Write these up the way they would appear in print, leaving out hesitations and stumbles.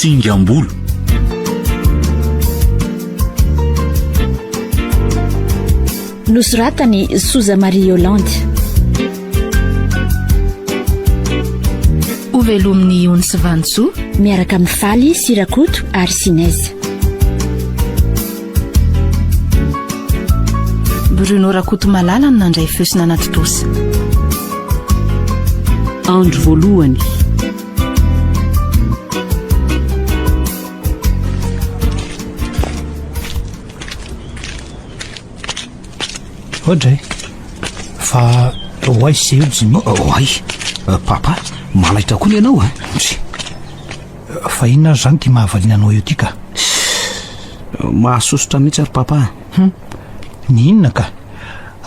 Singam-bolo. Nosoratan'i Soza Marie Yolande. Hovelomin'i Ony sy Vanintsoa. Miaraka amin'i Faly sy Rakoto ary Sinez. Bruno Rakotomalala no nandray feo sy nanatontosa. Andro voalohany. Oadray. Fa ho aiza izay io Jimmy? Ho ay. Papa, malaitra koa ny ianao a. Fa inona ary izany ity mahavaliana anao eo ity ka? Mahasosotra mihitsy ary papa. Hum. Ny inona ka?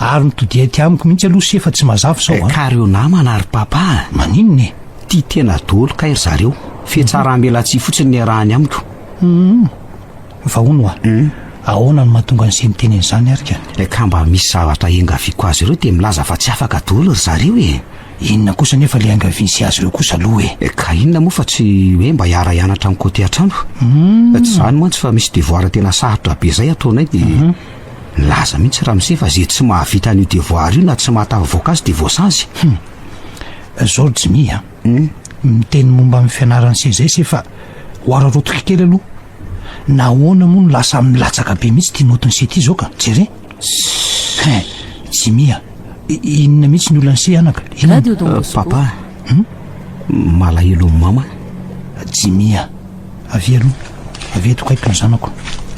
Ary mitodiha aty amiko mihitsy aloha se fa tsy mazava izao a. Ka reo namana ry papa a. Maninona e? Tia tena daholo kay ry zareo. Fihatsarambelatsihy fotsiny ny iarahany amiko. Hum. Fa hono hoa, ahoana no mahatonga an'i se miteny an'izany ary ka? Ka mba misy zavatra iangaviako azy ireo dia milaza fa tsy afaka daholo ry zareo e! Inona kosa anefa ilay angavian'i se azy ireo kosa aloha e? Ka inona moa fa tsy hoe mba hiara-hianatra amin'ny côté an-trano? Tsy izany mantsy fa misy devoir tena sarotra be izay ataonay dia nilaza mihitsy ramose fa izay tsy mahavita an'io devoir io na tsy mahatafavoaka azy dia voasazy. Hum. Zao ry Jimmy a! Miteny momba ny fianaran'i se izay se fa ho araraotiko kely aloha. Nahoana moa no lasa milatsaka be mihitsy ity notin'i se ity izao ka? Jere. Hein, Jimmy a! Inona mihitsy ny olan'i se anaka? Inona? Radio Don Bosco. Papa, malahelo an'i mama. Jimmy a! Avia aloha, avia eto akaiky ny zanako.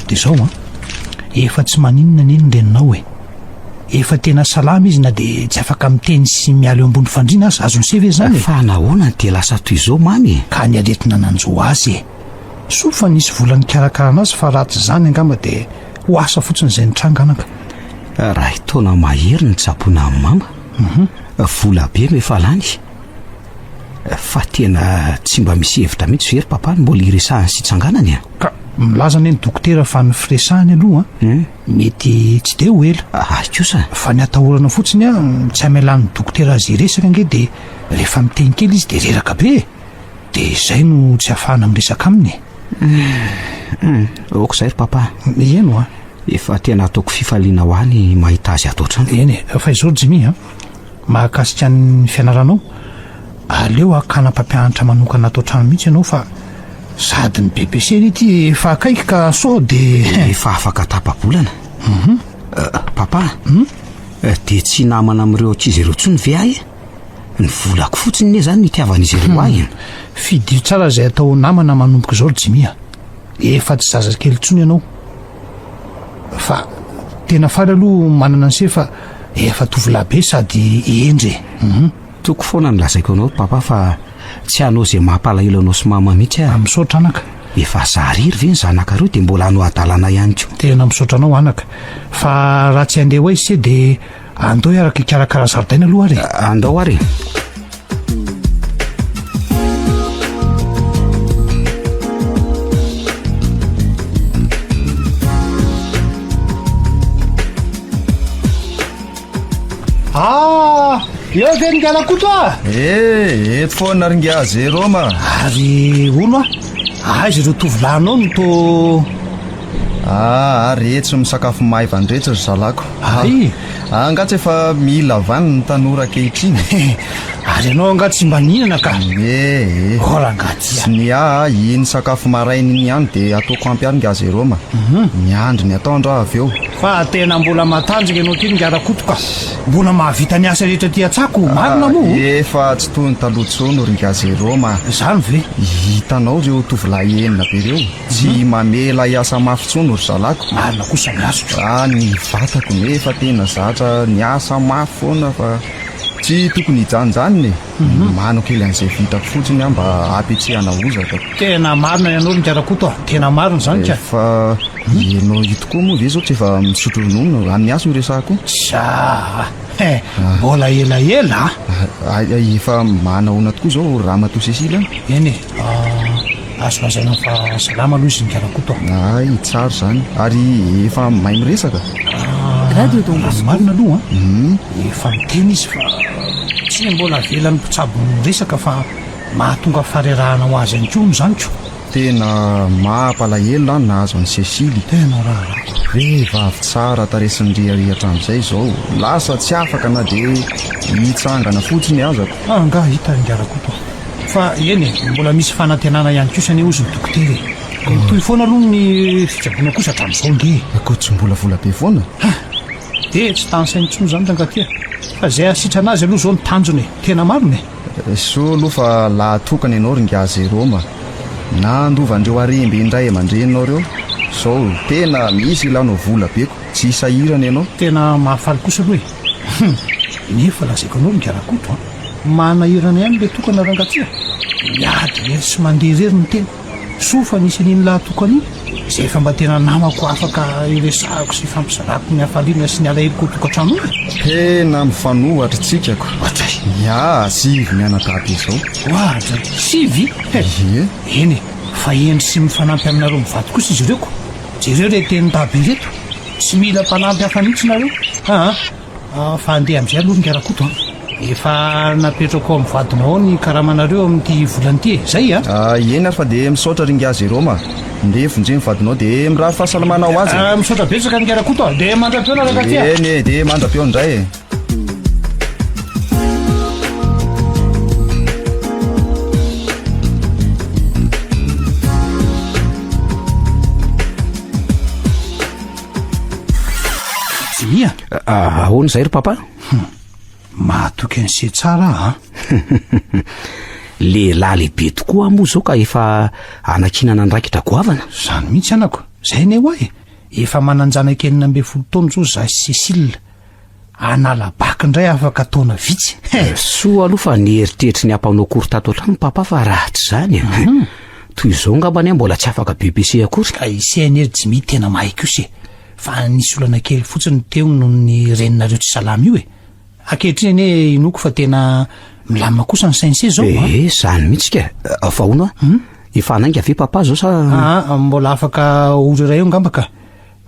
Dia izao an, efa tsy maninona anie ny reninao e. Efa tena salama izy na dia tsy afaka miteny sy miala eo ambony fandriana aza. Azon'i se ve izany e? Fa nahoana no dia lasa toy izao mamy e? Ka ny aretina nanjo azy e. Soa fa nisy vola nikarakarana azy fa raha tsy izany angamba dia ho asa fotsiny izay nitranga anaka. Iray taona mahery nitsaboana an'i mama. Vola be no efa lany. Fa tena tsy mba misy hevitra mihitsy ve ry papa ny mbola hiresahany sy hitsanganany a? Ka milaza anie ny dokotera fa ny firesahany aloha mety tsy dia ho ela. Ahy kosa. Fa ny atahorana fotsiny an, tsy hamelan'ny dokotera azy hiresaka ange dia rehefa miteny kely izy dia reraka be e! Dia izay no tsy ahafahana miresaka aminy e! Aoka izay ry papa. Eny oa. Efa tena ataoko fifaliana ho ahy ny mahita azy ato an-trano. Eny e, fa izao ry Jimmy an, mahakasika ny fianaranao, aleo hakana mpampianatra manokana ato an-trano mihitsy ianao fa sady ny BEPC anie ity efa akaiky ka sao dia. Efa afaka tapa-bolana. Papa, dia tsy hinamana amin'ireo ankizy ireo intsony ve aho e? Ny volako fotsiny anie izany no itiavan'izy ireo ahy e. Fidio tsara izay atao namana manomboka izao ry Jimmy a. Efa tsy zazakely intsony ianao. Fa tena faly aloha manana an'se fa efa tovolahy be sady hendry e. Hum. Toko foana no lazaiko anao ry papa fa tsy hanao izay mampalahelo anao sy mama mihitsy aho. Misaotra anaka. Efa zary iry ve ny zanakareo dia mbola hanao hadalana ihany koa. Tena misaotra anao anaka. Fa raha tsy handeha ho aiza se dia andao hiaraka hikarakara zaridaina aloha ary e. Andao ary e. Ah! Eo ve ny Ngalakoto ah? Eh, eto foana ry Ngiahy Jérôme ah. Ary hono ah, aiza ireo tovolahinao no to... Ah, retsy misakafo maivana retsy ry zalako. Hay! Ah, angaha tsy efa mila vaniny ny tanora ankehitriny? Ary ianao angaha tsy mba nihinana ka? Eh, eh. Oh rangaha ty Tsy ny ahy, iny sakafo maraina iny ihany dia ataoko ampy ihany Ngiahy Jérôme. Mhm. Miandry ny ataondro aho avy eo. Fa tena mbola matanjaka ianao ty ry Ngiahy Rakoto ka. Mbola mahavita ny asa rehetra aty an-tsako, marina moa? Efa tsy toy ny taloha intsony ry Ngiahy Jérôme a. Izany ve? Hitanao ireo tovolahy enina be ireo? Tsy mamela hiasa mafy intsony ry zalako. Marina kosa ny azoko. Ah, ny vatako nefa tena zatra niasa mafy foana fa tsy tokony hijanonjanona e. Manao kely an'izay vitako fotsiny aho mba hampihetsehana hozatra. Tena marina ianao ry Ngarakoto a! Tena marina izany ka. Fa ianao io tokoa moa ve izao tsy efa misotro ronono? Amin'ny asa io resahako io. Tsa! He! Mbola elaela a! Efa manahoana tokoa izao Ramatoa Cécile a? Eny e! Azo lazaina fa salama aloha izy Ngarakoto a! Hay, tsara izany. Ary efa mahay miresaka? Radio Don Raha ny Bosco. marina aloha an, efa miteny izy fa tsy mbola avelan'ny mpitsabo miresaka fa mahatonga faharerahana ho azy ihany koa hono izany ko. Tena mampalahelo lah ny nahazo an'i Cécile. Tena raharahako. Vehivavy tsara tarehy sy niriaria hatramin'izay izao lasa tsy afaka na dia hitsangana fotsiny aza. Angaha hita ingahy Rakoto a! Fa eny e, mbola misy fanantenana ihany kosa anie hozy ny dokotera e! Mitohy foana aloha ny fitsaboana kosa hatramin'izao nge e! Koa tsy mbola vola be foana? Ha! Dia tsy tanisaina intsony izany rangahy ty a! Fa izay hahasitrana azy aloha izao ny tanjona e! Tena marina e! Soa aloha fa lahy tokana ianao ry ingahy Jérôme a! Nandova an'ireo harembe ny ray aman-dreninao ireo, izao tena misy ilanao vola be ko! Tsy hisahirana ianao. Tena mahafaly kosa aloha e! Hum! Nefa lazaiko anao ry ingahy Rakoto a! Manahirana ihany ilay tokana rangahy ty a! Miady irery sy mandeha irery ny tena. Soa fa nisy an'iny lahatokana iny, izay efa mba tena namako afaka iresahako sy ifampizarako ny hafaliana sy ny alaheloko ao tokantrano iny e! Tena mifanohatra tsika ko! Ohatray! Ya, sivy mianadahy be izao. Ohatray! Sivy? He! Ie. Eny e! Fa hendry sy mifanampy aminareo mivady kosa izy ireo ko! Jereo ireto tenin-dahy be ireto! Tsy mila mpanampy hafa mihitsy nareo! Aa! Fa andeha amin'izay aloha ry Rakoto a! Efa napetrako ao amin'ny vadinao ao ny karamanareo amin'ity volana ity e! Zay a! Eny ary fa dia misaotra ry ingahy Jérôme a! Ndeha vonjeo ny vadinao dia mirary fahasalamana ho azy e! Misaotra betsaka ry ingahy Rakoto a! Dia mandra-peo nareo aty a! Eny e! Dia mandra-peo indray e! Jimmy a! Ahoana izay ry papa? Hum, mahatoky an'i se tsara aho an! Lehilahy lehibe tokoa aho moa izao ka efa anankinana andraikitra goavana. Izany mihitsy anako, izay anie hoa e! Efa manan-janaka 16 taona izao izaho sy Cécile. Hanala bac indray afaka taona vitsy. He! Soa aloha fa nieritreritry ny hampanao cours tato an-trano papa fa raha tsy izany e! Toy izao angambany aho mbola tsy afaka BEPC akory. Ka ise anie ry Jimmy tena mahay kosa e! Fa nisy olana kely fotsiny teo noho ny reninareo tsy salama io e! Ankehitriny anie inoako fa tena milamina kosa ny sain'se zao a! Ee, zany mihitsy ka! Fa hono a! Efa hanainga ve papa zao sa? Aa, mbola afaka ora iray eo angamba ka!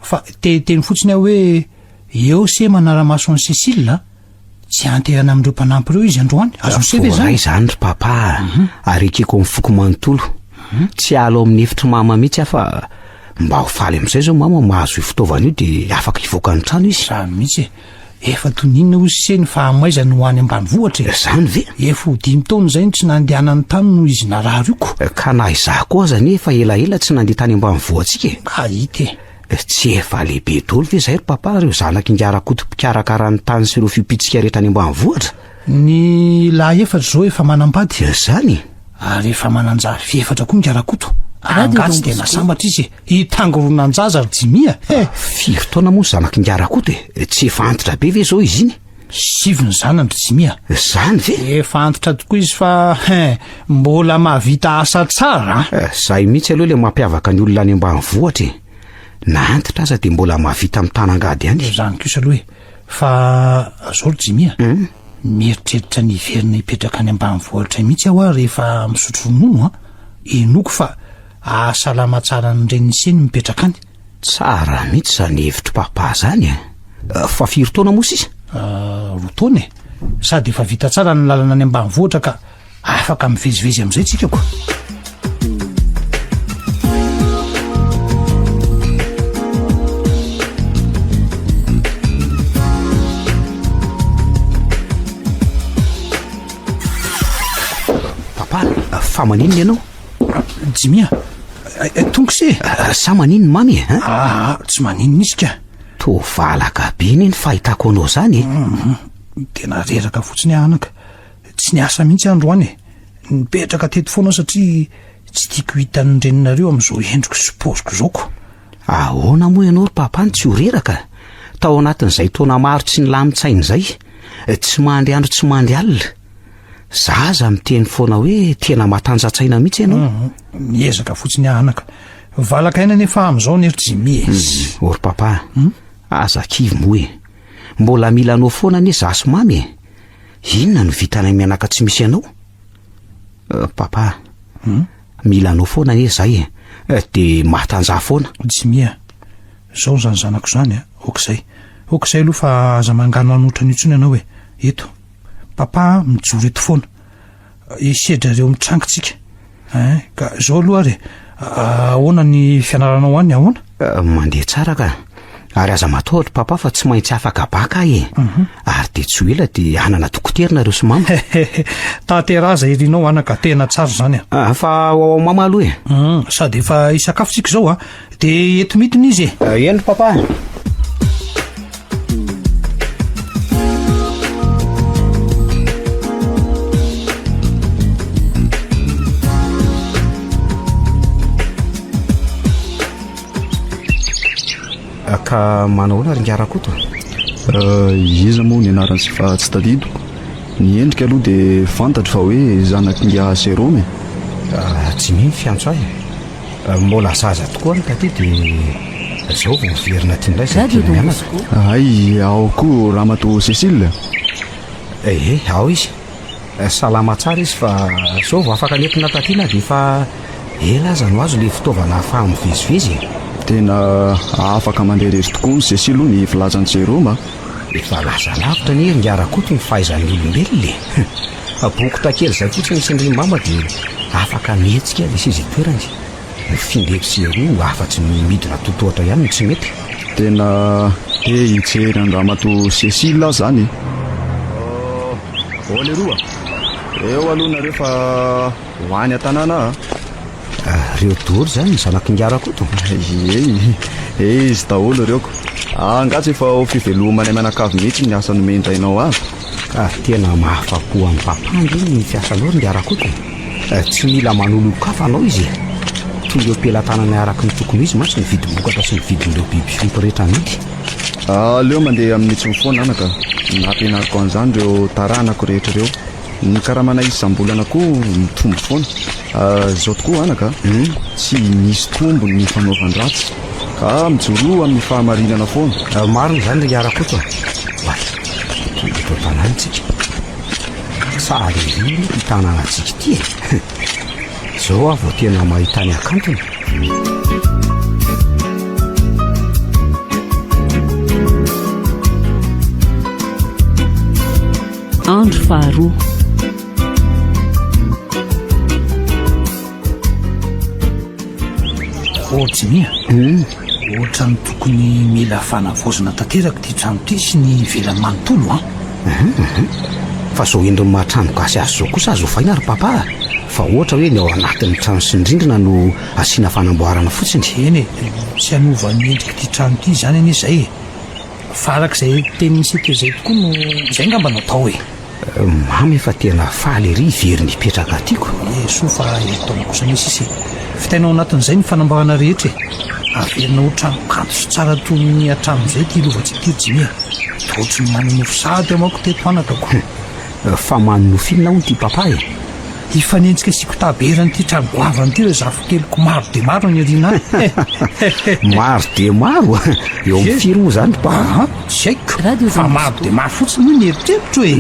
Fa te hiteny fotsiny aho hoe eo se manara-maso an'i Cécile a! Tsy anterana amin'ireo mpanampy ireo izy androany. Azon'se ve izany? Voaray izany ry papa a! Ary ekeko amin'ny foko manontolo. Tsy hiala ao amin'ny efitr'i mama mihitsy aho fa mba ho faly amin'izay izao mama mahazo io fitaovana io dia afaka hivoaka ny trano izy. Izany mihitsy e! Efa toy ny inona hozy se ny fahamaizany ho any ambanivohitra e! Izany ve? Efa ho dimy taona izay no tsy nandehanany tany noho izy narary io ko! Ka na izaho koa aza anie efa elaela tsy nandeha tany ambanivohitsika e! Ka hita e! Tsy efa lehibe daholo ve izay ry papa ireo zanak'ingahy Rakoto mpikarakara ny tany sy ireo fimpitsika rehetra any ambanivohitra? Ny lahy efatra izao efa manambady. Izany? Ary efa manan-jafy efatra koa ingahy Rakoto. Angaha tsy tena sambatra izy e! Hitangoronan-jaza ry Jimmy a! He! Firy taona moa ny zanak'ingahy Rakoto e? Tsy efa antitra be ve izao izy iny? Sivy ny zanany ry Jimmy a! Izany ve? Efa antitra tokoa izy fa hein, mbola mahavita asa tsara an! Izay mihitsy aloha ilay mampiavaka ny olona any ambanivohitra e! Na antitra aza dia mbola mahavita mitana angady ihany. Izany kosa aloha e! Fa zao ry Jimmy a! Mieritreritra ny hiverina hipetraka any ambanivohitra mihitsy aho rehefa misotro ronono an! Inoako fa hahasalama tsara ny renin'i se ny mipetraka any. Tsara mihitsy izany hevitr'i Papa izany e! Fa firy taona moa sisa? Roa taona e! Sady efa vita tsara ny lalana any ambanivohitra ka afaka mivezivezy amin'izay tsika ko! Papa, fa maninona ianao? Jimmy a, tonga se? Sa maninona mamy e? Aa, tsy maninona izy ka. Toa valaka be anie ny fahitako anao izany e. Tena reraka fotsiny aho anaka. Tsy niasa mihitsy aho androany e. Nipetraka teto foana aho satria tsy tiako hitan'ny reninareo amin'izao endriko sy paoziko izao ko. Ahoana moa ianao ry papa no tsy ho reraka? Tao anatin'izay taona maro tsy nilamin-tsaina izay, tsy mandry andro tsy mandry alina. Za aza miteny foana hoe tena matanjatsaina mihitsy ianao. Miezaka fotsiny aho anaka. Valaka aina anefa aho amin'izao anie ry Jimmy e. Ô ry papa, aza kivy moa e. Mbola mila anao foana anie za sy mamy e. Inona no vitanay mianaka tsy misy anao? Papa, mila anao foana anie zay e. Dia matanjaha foana. Jimmy a, zao izany zanako izany a, ok izay. Ok izay aloha fa aza manganohano ohatran'io intsony ianao e. Eto. Papa a, mijoro eto foana. Hisedra ireo mitrango tsika. Hein, ka zao aloha ary e. Ahoana ny fianaranao any, ahoana? Mandeha tsara ka. Ary aza matahotra papa fa tsy maintsy afaka baka aho e. Ary dia tsy ho ela dia hanana dokotera nareo sy mama. Tanteraha izay irinao anaka, tena tsara izany a. Fa ho ao mama aloha e. Sady efa hisakafo tsika izao a. Dia eto midina izy e. Eny ry papa. Ka manao ahoana ry Ingahy Rakoto? Iza moa ny anarany sy fa tsy tadidiko. Ny endrika aloha dia fantatro fa hoe zanak'Ingahy Jérôme e. Jimmy ny fiantso ahy e. Mbola zaza tokoa ny taty dia zao vao miverina aty indray zay tena mianaka. Hay, ao koa Ramatoa Cécile? Ee, ao izy. Salama tsara izy fa zao vao afaka nentina taty na dia efa ela aza no azo ilay fitaovana ahafaha-mivezivezy e. Tena afaka mandeha irery tokoa ny Cécile hoy ny filazan'i Jérôme a. Efa lasa lavitra anie ry Ingahy Rakoto ny fahaizan'ny olombelona e. Bokotra kely izay fotsiny tsindrian'i mama dia afaka mihetsika ilay seza itoerany. Mifindra etsy sy eroa afa-tsy ny midina totohatra ihany no tsy mety. Tena te hijery an-dRamatoa Cécile aho izany e. Oh leroa a! Eo aloha nareo fa ho any an-tanàna aho a! Reo daholo izany ny zanak'ingahy Rakoto? Ie, izy daholo ireo ko. Angaha tsy efa ho fivelomanay mianakavy mihitsy ny asa nomen-drainao ahy? Ka tena mahafapo an'i Papa ange ny fiasanao ry Ingahy Rakoto e! Tsy mila manolo olon-kafa anao izy e! Toy eo am-pelatanany araka ny tokony ho izy mantsy ny vidim-bokatra sy ny vidin'ireo biby fiompy rehetra amidy. Aleo mandeha amin'ny hitsiny foana anaka, nampianariko an'izany ireo taranako rehetra ireo. Ny karamanay isam-bolana koa mitombo foana. Izao tokoa anaka, tsy misy tombony ny fanaovan-dratsy. Ka mijoroa amin'ny fahamarinana foana. Marina izany ry Ingahy Rakoto a! Oay! Tonga eto an-tanàna isika. Tsara ery aloha ity tanànantsika ity e! Izao aho vao tena mahita ny hakantony. Andro faharoa. Oh Jimmy a! Ohatran'ny tokony mila fanavaozana tanteraka ity trano ity sy ny ivelany manontolo an! Fa zao endriny maha trano gasy azy zao kosa azo ovaina ry papa a! Fa ohatra hoe ny ao anatin'ny trano sy ny rindrina no asiana fanamboarana fotsiny. Eny e! Tsy hanova ny endrik'ity trano ity izany anie izay e! Fa araka izay tenin'i Siteo izay tokoa no izay angamba no atao e! Mamy efa tena faly ery hiverina hipetraka aty ko. Eh soa fa herintaona kosa anie sisa e. Vitaina ao anatin'izay ny fanamboarana rehetra e. Averina ho trano kanto sy tsara toy ny hatramin'izay ity lovantsika ity ry Jimmy a. Toa ohatry ny manonofy sahady aho manko teto anaka ko. Fa manonofy inona hono ity papa e? Hifanenjika sy hikotaba eran'ity trano goavana ity ireo zafikeliko maro dia maro any aoriana any. Maro dia maro? Eo amin'ny firy moa izany ry papa? Aa, tsy haiko fa maro dia maro fotsiny moa ny eritreritro e.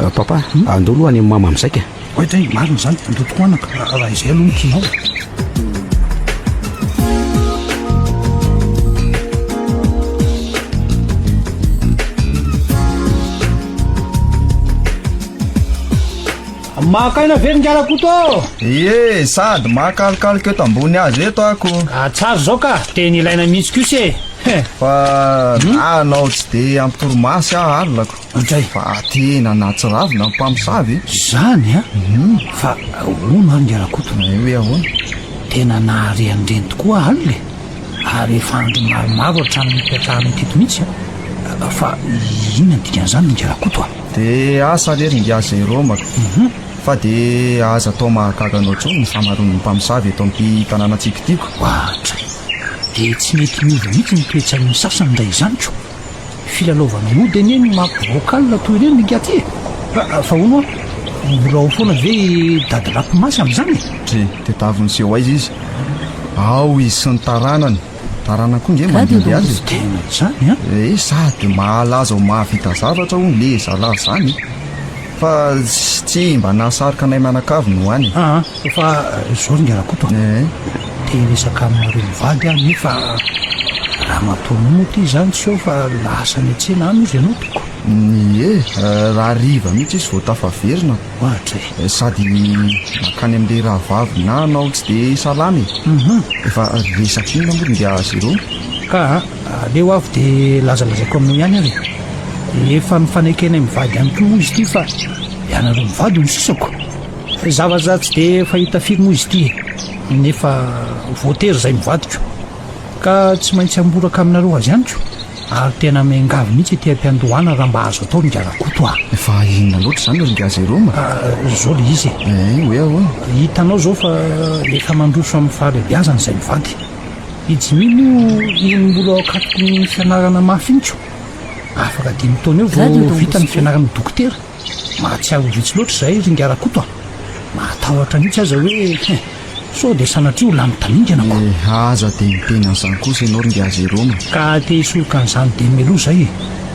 Papa, andao aloha any amin'ny mama amin'izay ka. Oay dray, marina izany, andao tokoa anaka, raha izay aloha no tianao. Maka aina ve ry Ingahy Rakoto ô? Ie, sady makalokaloka eto ambony hazo eto ako. Ka tsara izao ka, tena ilaina mihitsy kosa e. Fa na anao tsy dia ampy torimaso aho alina ko. Ohatray. Fa tena nahatsiravina ny mpamosavy e. Izany an? Fa hono ary Ingahy Rakoto. Hoe ahoana? Tena nahare an'ireny tokoa aho alina e. Ary efa andro maromaro hatramin'ny nipetrahanay teto mihitsy an. Fa inona ny dikan'izany ry Ingahy Rakoto a? Dia asa re ry ingahy Jérôme ka. Fa dia aza atao mahagaga anao intsony ny famaroan'ny mpamosavy eto amin'ity tanànantsika ity ko. Ohatray. Dia tsy mety miova mihitsy ny toe-tsain'ny sasany raha izany ko. Filalaovana mody anie ny mampivoaka alina toy ireny ry ingahy ty e. Fa hono hoa, mbola ao foana ve i Dadilapy amin'izany e? Dry, tadiaviny sy eo aiza izy? Ao izy sy ny taranany. Taranany koa nge mandimby azy e. Tena izany an? Eh, sady mahalaza ho mahavita zavatra hono le zalahy zany e. Fa tsy mba nahasarika anay mianakavy ny ho any e. Aa, fa izao ry Rakoto a. Eh. Te hiresaka aminareo mivady aho nefa ramatoa moa ity izany tsy eo fa lasa any an-tsena any hozy ianao toko. Ie, raha hariva mihitsy izy vao tafaverina. Ohatra e. Sady mankany amin'ilay rahavavy na anao tsy dia salama e. Efa resaka inona moa ry ingahy Jérôme? Ka aleo avy dia lazalazaiko aminao ihany ary e. Efa nifanekenay mivady ihany koa moa izy ity fa ianareo mivady no sisako. Zavatra tsy dia fahita firy moa izy ity e. Nefa voatery izay mivadiko. Ka tsy maintsy hamboraka aminareo azy ihany ko. Ary tena miangavy mihitsy ety am-piandohana raha mba azo atao ry Ingahy Rakoto a! Fa inona loatra izany ry Ingahy Jérôme? Izao ilay izy e! Eh, hoe ahoana? Hitanao izao fa efa mandroso amin'ny fahalehibiazana izay mivady. I Jimmy moa iny mbola ao ankatoky ny fianarana mafy iny ko! Afaka dimy taona eo vao vita ny fianarana ho dokotera. Mahatsiaro ho vitsy loatra izahay ry Ingahy Rakoto a! Mahatahotra mihitsy aza hoe sao dia sanatria ho lany tamingana ko! Eh, aza dia miteny an'izany kosa ianao ry Ingahy Jérôme. Ka te hisoroka an'izany dia mialoha izay e!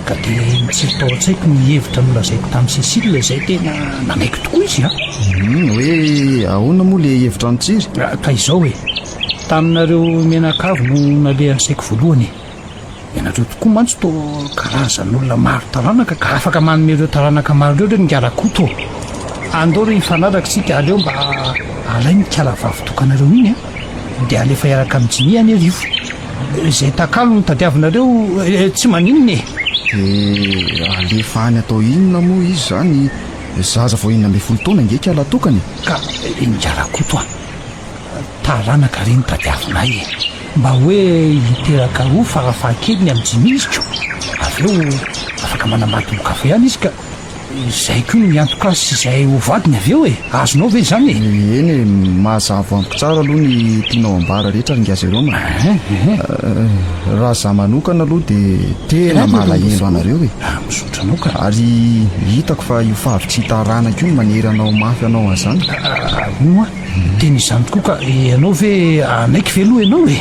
Ka dia nitsiry tao an-tsaiko ny hevitra nolazaiko tamin'i Cécile izay tena nanaiky tokoa izy a! Hum, hoe ahoana moa ilay hevitra nitsiry? Ka izao e! Taminareo mianakavy no nalehan'ny saiko voalohany e! Ianareo tokoa mantsy toa karazan'olona maro taranaka ka afaka manome ireo taranaka maro ireo re ny Rakoto ô! Andao re hifanaraka isika, aleo mba alainy ny kala vavy tokanareo iny a! Dia alefa hiaraka amin'i Jimmy anie Rivo. Izay takalo no tadiavinareo tsy maninona e! Dia alefa any atao inona moa izy izany? Zaza vao 16 taona ange kala tokana e! Ka ingahy Rakoto a! Taranaka re no tadiavinay e! Mba hoe hiteraka roa farafahakeliny amin'i Jimmy izy ko! Avy eo afaka manambady olon-kafa ihany izy ka izay koa no miantoka azy sy izay ho vadiny avy eo e! Azonao ve izany e? Eny e, mazava amiko tsara aloha ny tianao ambara rehetra ry Ingahy Jérôme a! Raha za manokana aloha dia tena malahelo anareo e! Misaotra anao ka! Ary hitako fa io fahavitsian-taranaka io no manery anao mafy hanao an'izany. Moa Tena izany tokoa ka, ianao ve hanaiky ve aloha ianao e?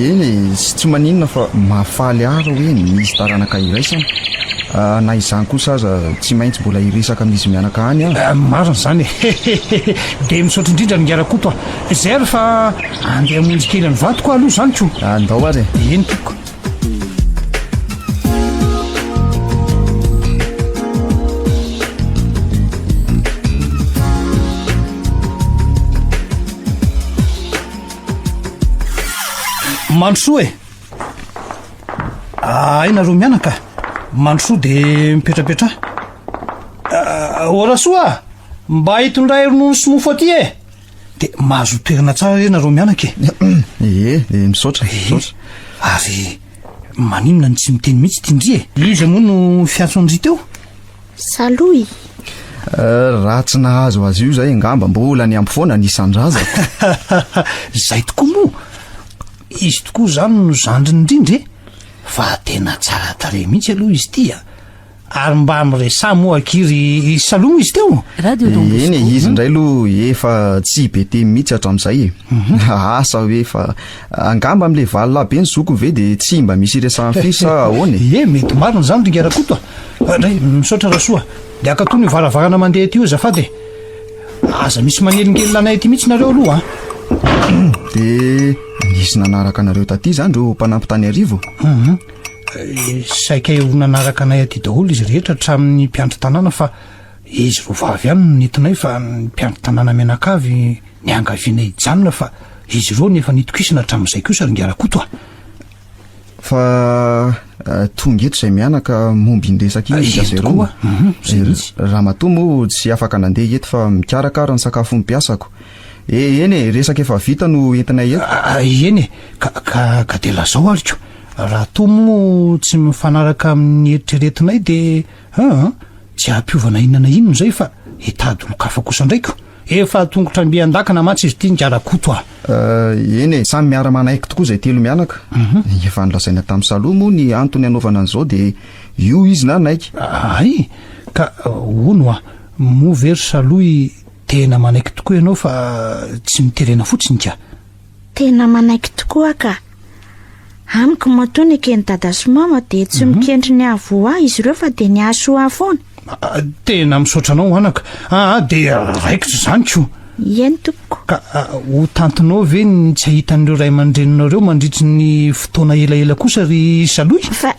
Eny e, tsy maninona fa mahafaly ahy raha hoe misy taranaka iraisana. Na izany kosa aza tsy maintsy mbola hiresaka amin'izy mianaka any aho. Marina izany e! Dia misaotra indrindra ry Rakoto a! Izay ary fa andeha hamonjy kely an'i vadiko aho aloha izany ko! Andao ary e! Eny tompoko. Mandrosoa e! Ay nareo mianaka, mandrosoa de mipetrapetraha. Ah, Rasoa, mba hitondray ronono sy mofo aty e! De mahazo toerana tsara re nareo mianaka e. Ie, eh, misaotra, misaotra. Ary maninona no tsy miteny mihitsy ty ndry e? Iza moa no fiantso an-dry teo? Salohy. Eh, raha tsy nahazo azy io zay angamba mbola niampy foana ny isan-drazako. Zay tokoa moa. Izy tokoa zany no zandriny indrindra e. Fa tena tsara tarehy mihitsy aloha izy ity a. Ary mba miresaha moa akia ry Salomo izy teo? Radio Don Bosco. Eny e, izy indray aloha efa tsy be teny mihitsy hatramin'izay e. Asa hoe fa angamba amin'ilay valolahy be ny zokiny ve dia tsy mba misy iresahany firy sa ahoana e? Ie, mety marina izany ry Rakoto a. Ndray, misaotra Rasoa. Dia akatony io varavarana mandeha ety io azafady e. Aza misy manelingelina anay aty mihitsy nareo aloha a. Dia nisy nanaraka anareo taty izany ireo mpanampy tany Iarivo? Saika ho nanaraka anay aty daholo izy rehetra hatramin'ny mpiandry tanàna fa izy roa vavy ihany no nentinay fa ny mpiandry tanàna mianakavy niangaviana hijanona fa izy ireo no efa nitokisana hatramin'izay kosa ry Ingahy Rakoto a! Fa tonga eto izay mianaka momba iny resaka iny ry Eny tokoa, Jérôme. izay mihitsy. Ramatoa moa tsy afaka nandeha eto fa mikarakara ny sakafon'ny mpiasako. E, eny e, resaka efa vita no entinay eto. Eny e, ka, ka, ka dia lazao ary ko. Raha toa moa tsy mifanaraka amin'ny eritreretinay dia aa tsy hampiova na inona na inona izay fa hitady olon-kafa kosa indray ko. Efa tongotra mby an-dakana mantsy izy ity ingahy Rakoto a! Eny e, samy miara-manaiky tokoa izay telo mianaka. Efa nolazaina tamin'i Saloha moa ny antony hanaovana an'izao dia io izy nanaiky. Hay! Ka hono a, moa ve ry Salohy tena manaiky tokoa ianao fa tsy miterena fotsiny ka? Tena manaiky tokoa aho ka. Amiko matoa neken'i dada sy mama dia tsy mikendry ny hahavoa ahy izy ireo fa dia ny hahasoa ahy foana. Tena misaotra anao anaka. Aa dia raikitra izany ko. Eny tompoko. Ka ho tantinao ve ny tsy hahita an'ireo ray aman-dreninao ireo mandritry ny fotoana elaela kosa ry Salohy? Fa.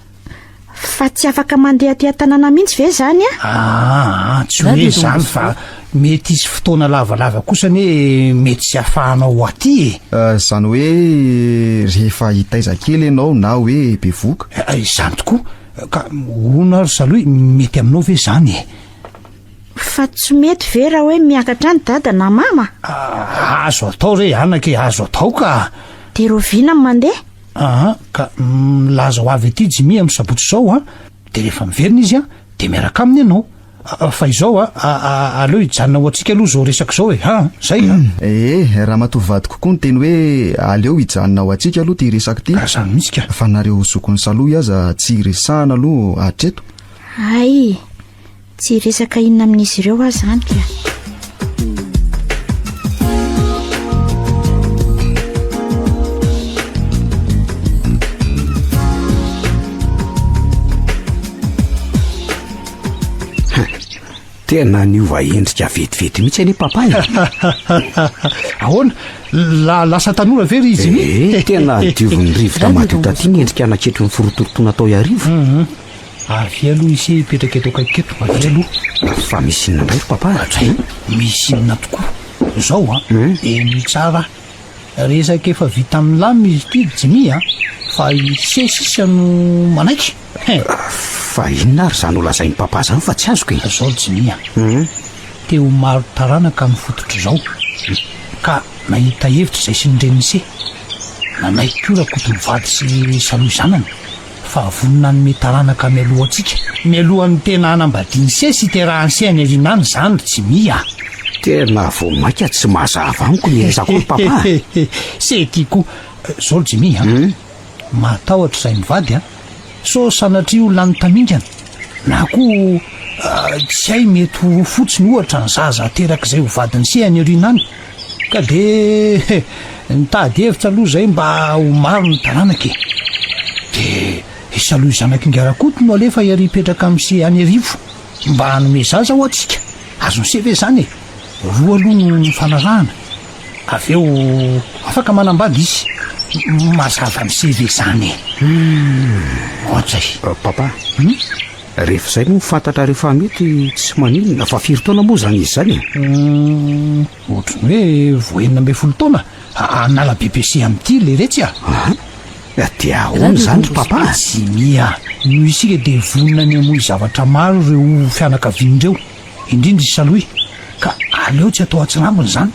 Fa tsy afaka mandeha aty an-tanàna mihitsy ve izany aho? Aa, tsy hoe izany fa mety hisy fotoana lavalava kosa anie mety tsy hahafahanao ho aty e. Izany hoe rehefa hitaiza kely ianao na hoe bevohoka? Izany tokoa. Ka hono ary Salohy, mety aminao ve izany e? Fa tsy mety ve raha hoe miakatra any dada na mama? Azo atao re anaka e, azo atao ka. Dia rahoviana no mandeha? Aa, ka milaza ho avy aty Jimmy amin'ny sabotsy izao an, dia rehefa miverina izy an, dia miaraka aminy ianao. Fa izao an, aleo hijanona ho antsika aloha izao resaka izao e, an, zay an. Ee, ramatoa vadiko koa niteny hoe aleo hijanona ho antsika aloha ity resaka ity. Ka zany mihitsy ka. Fa nareo zokin'i Salohy aza tsy hiresahana aloha hatreto. Hay! Tsy hiresaka inona amin'izy ireo aho izany ka. Tena niova endrika vetivety mihitsy anie papa e. Ahoana? La, lasa tanora ve ry Jimmy? Eh, tena diovin'ny rivotra madio taty ny endrika naketry ny forotorotoana tao Iarivo. Mhm. Avia aloha ise hipetraka eto akaiky eto, avia aloha. Fa misy inona indray ry papa a? Dray, misy inona tokoa. Izao an, henoy tsara aho. Resaka efa vita milamina izy ity ry Jimmy a, fa ise sisa no manaiky. He! Fa inona ary izany holazain'i papa izany fa tsy azoko e? Izao ry Jimmy a, te ho maro taranaka amin'ny fototr'izao, ka nahita hevitra izay sy ny renin'ise. Nanaiky koa Rakoto mivady sy Salohy zanany. Fa vonona hanome taranaka mialoha antsika. Mialohan'ny tena hanambadian'i Se sy hiterahan'i Se any aoriana any izany ry Jimmy a! Tena vao mainka tsy mazava amiko ny resako ry Papa a! Se ty koa. Zao ry Jimmy a! Matahotra izahay mivady a! Sao sanatria ho lany tamingana, na koa tsy hay mety ho roa fotsiny ohatra ny zaza aterak'izay ho vadin'i Se any aoriana any. Ka dia nitady hevitra aloha izay mba ho maro ny taranaka e. Dia i Salohy zanak'ingahy Rakoto no alefa ery hipetraka amin'i Se any Iarivo mba hanome zaza ho antsika. Azon'i Se ve izany e? Roa aloha no nifanarahana. Avy eo afaka manambady izy. Mazava amin'i Se ve izany e? Ohatray. Papa, Rehefa izay moa fantatrareo fa mety tsy maninona fa firy taona moa izany izy izany e? Ohatry ny hoe vao 16 taona, hanala BPC amin'ity leretsy a! An! Dia ahoana izany ry papa a? Jimmy a! Noho isika dia vonona ny hamoy zavatra maro ireo fianakaviana ireo, indrindra i Salohy, ka aleo tsy atao an-tsirambina izany.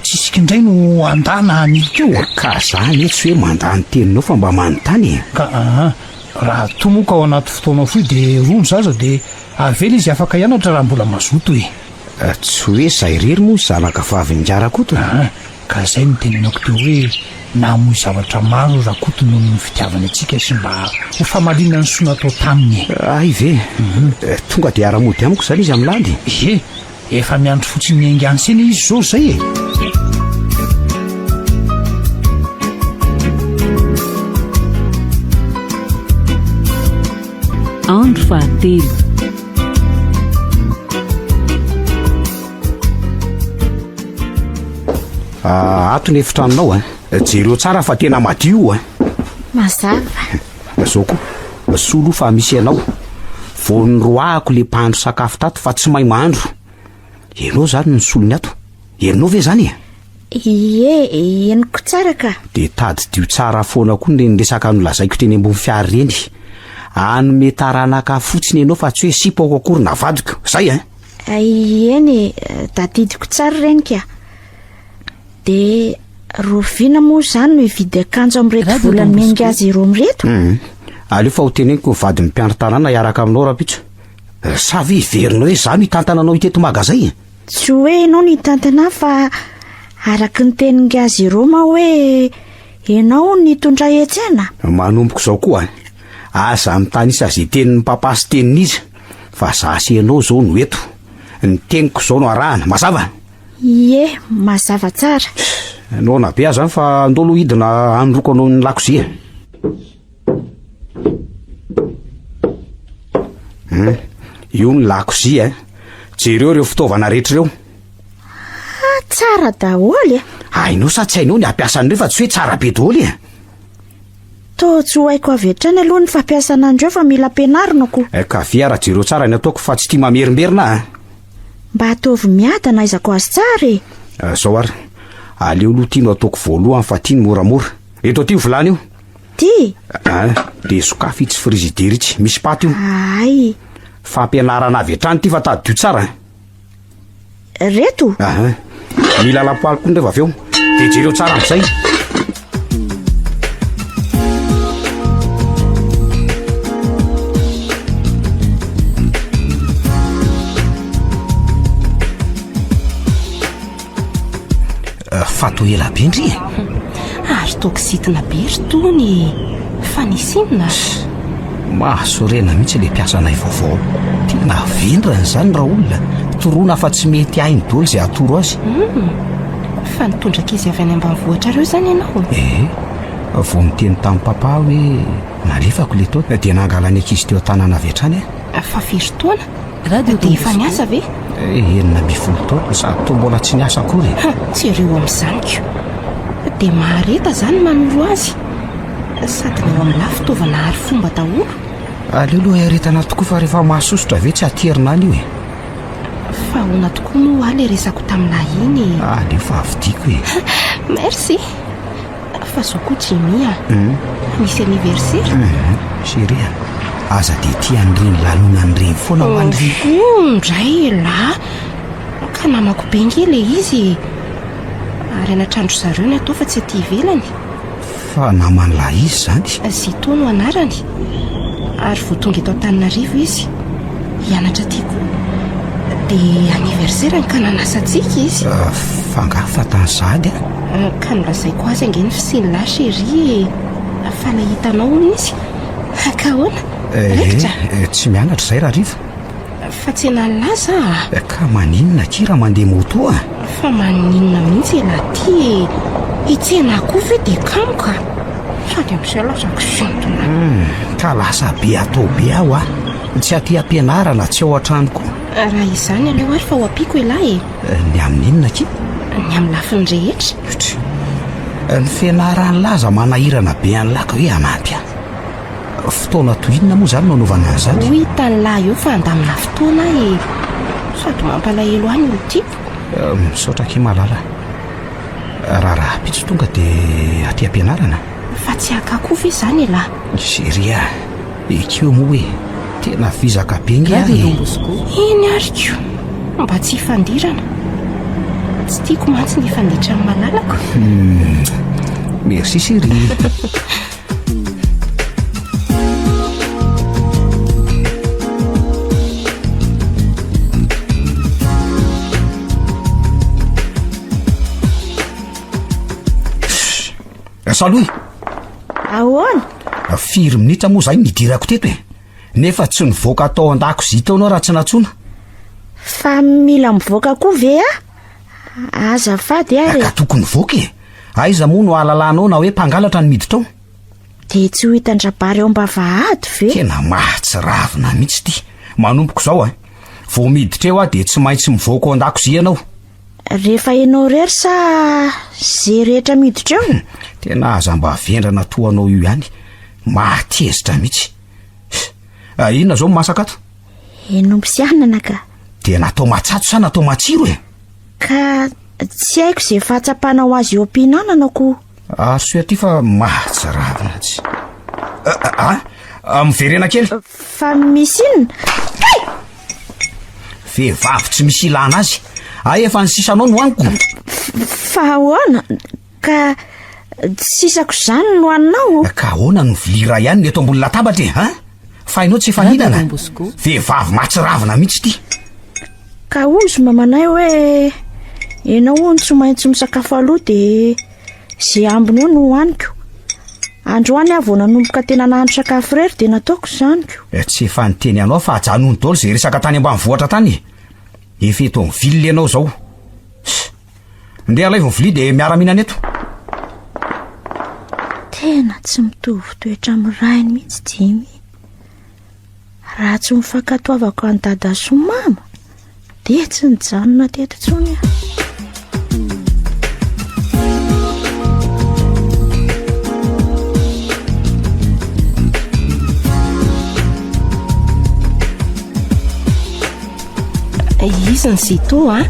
Tsy isika indray no handà na hanilika eo a! Ka za anie tsy hoe mandà ny teninao fa mba manontany e! Ka aa, raha toa moa ka ao anaty fotoana fohy dia roa ny zaza dia avela izy afaka hianatra raha mbola mazoto e! Tsy hoe za irery moa ny zanaka vavin'i Rakoto e! Aa, ka zay no tenenako teo hoe namoy zavatra maro Rakoto noho ny fitiavany antsika sy mba ho famaliana ny soa natao taminy e! Hay ve? Tonga dia hiara-mody amiko izany izy amin'ny landy? Ie! Efa miandry fotsiny ny haingany sena izy zao zay e! Andro fahatelo. Ah, ato ny efitranonao a. Jereo tsara fa tena madio a. Mazava. Zao koa, soa aloha fa misy anao. Vao niroahako le mpahandro sakafo tato fa tsy mahay mahandro. Ianao zany no solony ato. Henonao ve zany e? Ie, henoko tsara ka. De tadidio tsara foana koa ireny resaka nolazaiko teny ambony fiara ireny. Hanome taranaka fotsiny ianao fa tsy hoe sipako akory na vadiko. Zay ein! Eny e, tadidiko tsara ireny ka. Dia roviana moa izany no hividy akanjo amin'ireto vola nomen'ingahy Jérôme ireto? Hum. Aleo fa ho teneniko ny vadin'ny mpiandry tanàna hiaraka aminao rahampitso. Sa ve heverinao hoe izaho no hitantana anao hiteto magazay e? Tsy hoe ianao no hitantana ahy fa araka ny tenin'ingahy Jérôme hoe ianao no hitondra ahy an-tsena. Manomboka izao koa, aza mitanisa izay tenin'ny papa sy tenin'iza fa izaho sy ianao izao no eto. Ny teniko izao no arahana. Mazava? Ie, mazava tsara. Noana be aho zany fa andao aloha hidina hanoroako anao ny lakozia. Hmm, io ny lakozia eh. Jereo ireo fitaovana rehetra ireo. Ah, tsara daholo e. Hainao sa tsy hainao ny hampiasa an'ireo fa tsy hoe tsara be daholo e. Toa tsy ho haiko avy hatrany aloha ny fampiasana an'ireo fa mila ampianarina ko. Eh, ka avia ary jereo tsara ny ataoko fa tsy tia mamerimberina a. Mba ataovy miadana aizako azy tsara e. Eh, zao ary, aleo aloha ty no ataoko voalohany fa ty no moramora. Eto aty io vilany io. Ty? Ah, de sokafy itsy frigidaire itsy, misy paty io. Ay. Fampianarana avy hatrany ity fa tadidio tsara. Reto? Aha. Mila lapoaly koa rehefa avy eo. Dia jereo tsara amin'izay. Eh, fa toa ela be ndry e. Ary toa kizitina be ry Tony e. Fa nisy inona? Mahasorena mihitsy ilay mpiasanay vaovao. Tena vendrana izany raolona. Toroana fa tsy mety hainy daholo izay atoro azy. Hum, fa nitondra ankizy avy any ambanivohitrareo izany ianao? Ee, vao niteny tamin'i papa aho hoe nalefako ilay taona dia nangalany ankizy teo an-tanàna avy hatrany aho. Fa firy taona? Dia efa niasa ve? 16 taona, sady toa mbola tsy niasa akory e. Ha, jereo amin'izany ko. Dia mahareta izany manoro azy. Sady ny ao amin'ny lahy fitaovana ary fomba daholo. Aleo aloha hiaretana tokoa fa rehefa mahasosotra ve tsy aterina any io e. Fa ahoana tokoa moa hoa ilay resako tamin'lahy iny e? Aleo fa vidiako e. Merci. Fa zao koa Jimmy a. Misy anniversaire. Chérie a, aza dia tia an'ireny lanonana ireny foana ho an'ireny. Indray elah. Ka namako be nge ilay izy e. Ary any an-tranon-dry zareo ny atao fa tsy aty ivelany. Fa naman'lah izy izany? Zito no anarany. Ary vao tonga eto Antananarivo izy. Hianatra aty koa. Dia anniversaire-ny ka nanasa antsika izy. Fa angaha fantany sahady an? Ka nolazaiko azy ange ny fisian'lah chérie e. Fa nahita anao hono izy. Ka ahoana? Raikitra? Eh, tsy mianatra izay Rahariva. Fa tsy enan'lah za a. Ka maninona akia raha mandeha moto a? Fa maninona mihitsy elah ty e? Hitsena akoho ve dia kamo ka? Sady amin'izay lasa kisentina. Hum, ka lasa be atao be aho a. Tsy aty am-pianarana, tsy ao an-trano koa. Raha izany aleo ary fa ho ampiako elah e. Ny amin'inona akia? Ny amin'ny lafiny rehetra. Try. Ny fianaran'lah aza manahirana be an'lah ka hoe hanampy ahy. Fotoana toy inona moa izany no anaovana an'izany? Ho hitan'lah eo fa handamina fotoana aho e. Sady mampalahelo ahy ny olon-tiako. Misaotra akia Malala. Raha rahampitso tonga dia aty am-pianarana? Fa tsy haka koa ve izany elah? Chérie a, ekeo moa e, tena vizaka be nge aho e. Eny ary ko, mba tsy hifandirana. Tsy tiako mantsy ny hifanditra amin'ny malalako. Merci chérie. Salohy! Ahoana? Firy minitra moa zay nidirako teto e? Nefa tsy nivoaka tao an-dakozia tao anao raha tsy nantsoina. Fa mila mivoaka koa ve aho? Azafady ary e. Ka tokony hivoaka e! Aiza moa no ahalalanao na hoe mpangalatra ny miditra ao? Dia tsy ho hitan-dRabary ao am-bavahady ve? Tena mahatsiravina mihitsy ity. Manomboka izao a! Vao miditra eo aho dia tsy maintsy mivoaka ao an-dakozia ianao. Rehefa ianao irery sa ze rehetra miditra eo? Tena aza mba vendrana toa anao io ihany. Mahatezitra mihitsy. Ah, inona izao no masaka ato? Henomby sy anana ka. Dia natao matsatso sa natao matsiro e? Ka tsy haiko izay fahatsapanao azy eo am-pihinanana ko. Arosoy aty fa mahatsiravina tsy. Ah, ah, miverena kely. Fa misy inona? Kay! Vehivavy tsy misy ilana azy. Ay efa ny sisanao no haniko. Fa ahoana? Ka tsy sisako izany no haninao? Ka ahoana no vilia iray ihany ny eto ambony latabatra e, ha? Fa hainao tsy efa nihinana? Vehivavy mahatsiravina mihitsy ity. Ka hozy mamanay hoe ianao hono tsy maintsy misakafo aloha dia ze ambiny eo no hohaniko. Androany aho vao nanomboka tena nahandro sakafo irery dia nataoko izany ko. Eh, tsy efa niteny anao fa ajanony daholo izay resaka tany ambanivohitra tany e. Efa eto amin'ny ville ianao izao. Ndeha alaivo ny vilia dia miara-mihinana eto. Tena tsy mitovy toetra amin'ny rainy mihitsy Jimmy. Raha tsy ny fankatoavako an'i Dada sy Mama dia tsy nijanona teto intsony aho. Izy ny Zito a,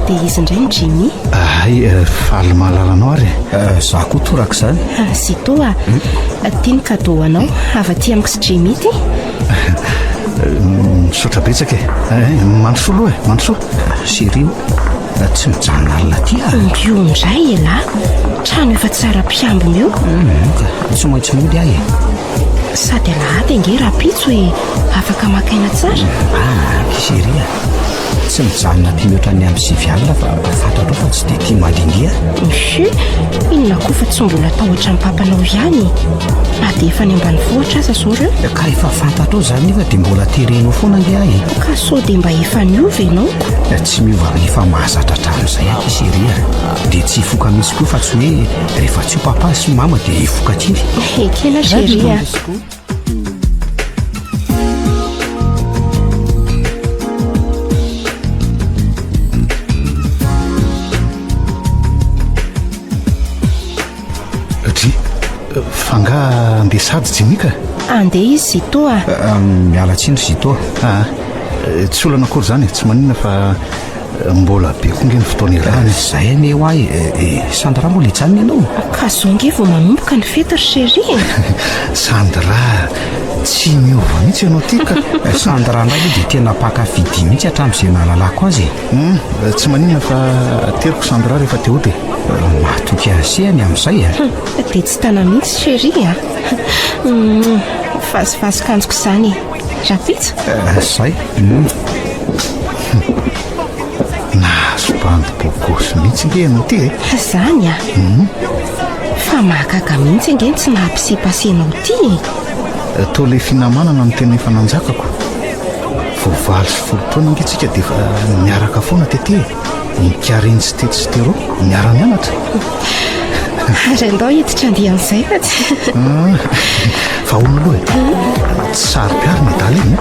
dia izy indray ny Jimmy. Hay, faly mahalala anao ary e. Za koa toraka izany. Zito a, ity ny cadeau ho anao, avy aty amiko sy Jimmy ity. Misaotra betsaka e. Mandrosoa aloha e, mandrosoa. Chérie o, tsy mijanona alina aty aho. Io indray elah, trano efa tsara mpiambina io. Ka, tsy maintsy mody aho e. Sady alahady ange rahampitso e, afaka maka aina tsara. Ah, chérie a, tsy mijanona aty mihoatra ny amin'ny 9 alina fa fantatrao fa tsy dia tia mandihindihy aho. Monsieur, inona koa fa tsy mbola tahotra ny papanao ihany e. Na dia efa any ambanivohitra aza izao ireo. Ka efa fantatrao izany nefa dia mbola terenao foana ange aho e. Ka sao dia mba efa niova ianao ko. Tsy miova amin'ny efa mahazatra hatramin'izay aky chérie a. Dia tsy hifoka mihitsy koa fa tsy hoe rehefa tsy eo papa sy mama dia hifoka kely. Ekena chérie a. Dry, fa nga andeha sady Jimmy ka? Andeha izy Zito a. Miala tsiny ry Zito a. Ah, tsy olana akory izany e, tsy maninona fa mbola be koa nge ny fotoana iarahana e. Zay anie ho ahy e, Sandra mbola hijanona ianao? Ka zao nge vao manomboka ny fety ry chérie e. Sandra, tsy miova mihitsy ianao ty ka. Sandra indray aloha dia tena mpankafy dihy mihitsy hatramin'izay nahalalako azy e. Hum, tsy maninona fa ateriko Sandra rehefa te hody e. Mahatoky azy se ny amin'izay e. Dia tsy tana mihitsy chérie a. Hum, vazivazy kanjoko izany e. Rahampitso? Zay. Hum. Nahazo bandy bogosy mihitsy nge ianao ty e. Zany a? Hum. Fa mahagaga mihitsy ange ny tsy naha-psy-passé anao ty e. Toa ilay finamanana no tena efa nanjakako. Vao 18 taona ange tsika dia efa niaraka foana tety e. Nikarenjy tetsy sy teroa, niara-nianatra. Ary andao hiditra andian'izay fa tsy... Fa ahoana aloha e? Tsy saro-piaro ny adala iny e?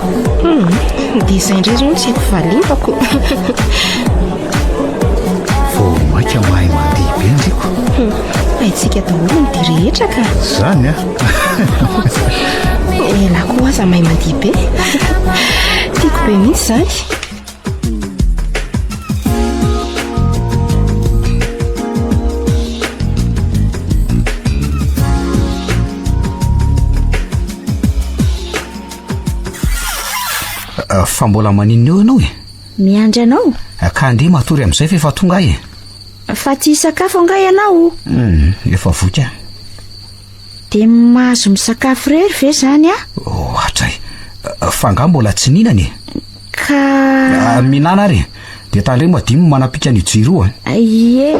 Dia izay indray izao no tsy haiko valimpako. Vao mainka mahay mandihy be ndriko. Haintsika daholo ny dihy rehetra ka. Izany a? Elah koa aza mahay mandihy be. Tiako be mihitsy izany. Fa mbola maninona eo ianao e? Miandry anao. Ka andeha matory amin'izay fa efa tonga aho e. Fa tsy hisakafo angaha ianao? Efa voky aho. Dia mahazo misakafo irery ve izany aho? Ohatra e! Fa angaha mbola tsy nihinana e? Ka... Mihinana ary e! Dia tandremo adino ny manapika an'io jiro io a! Ie!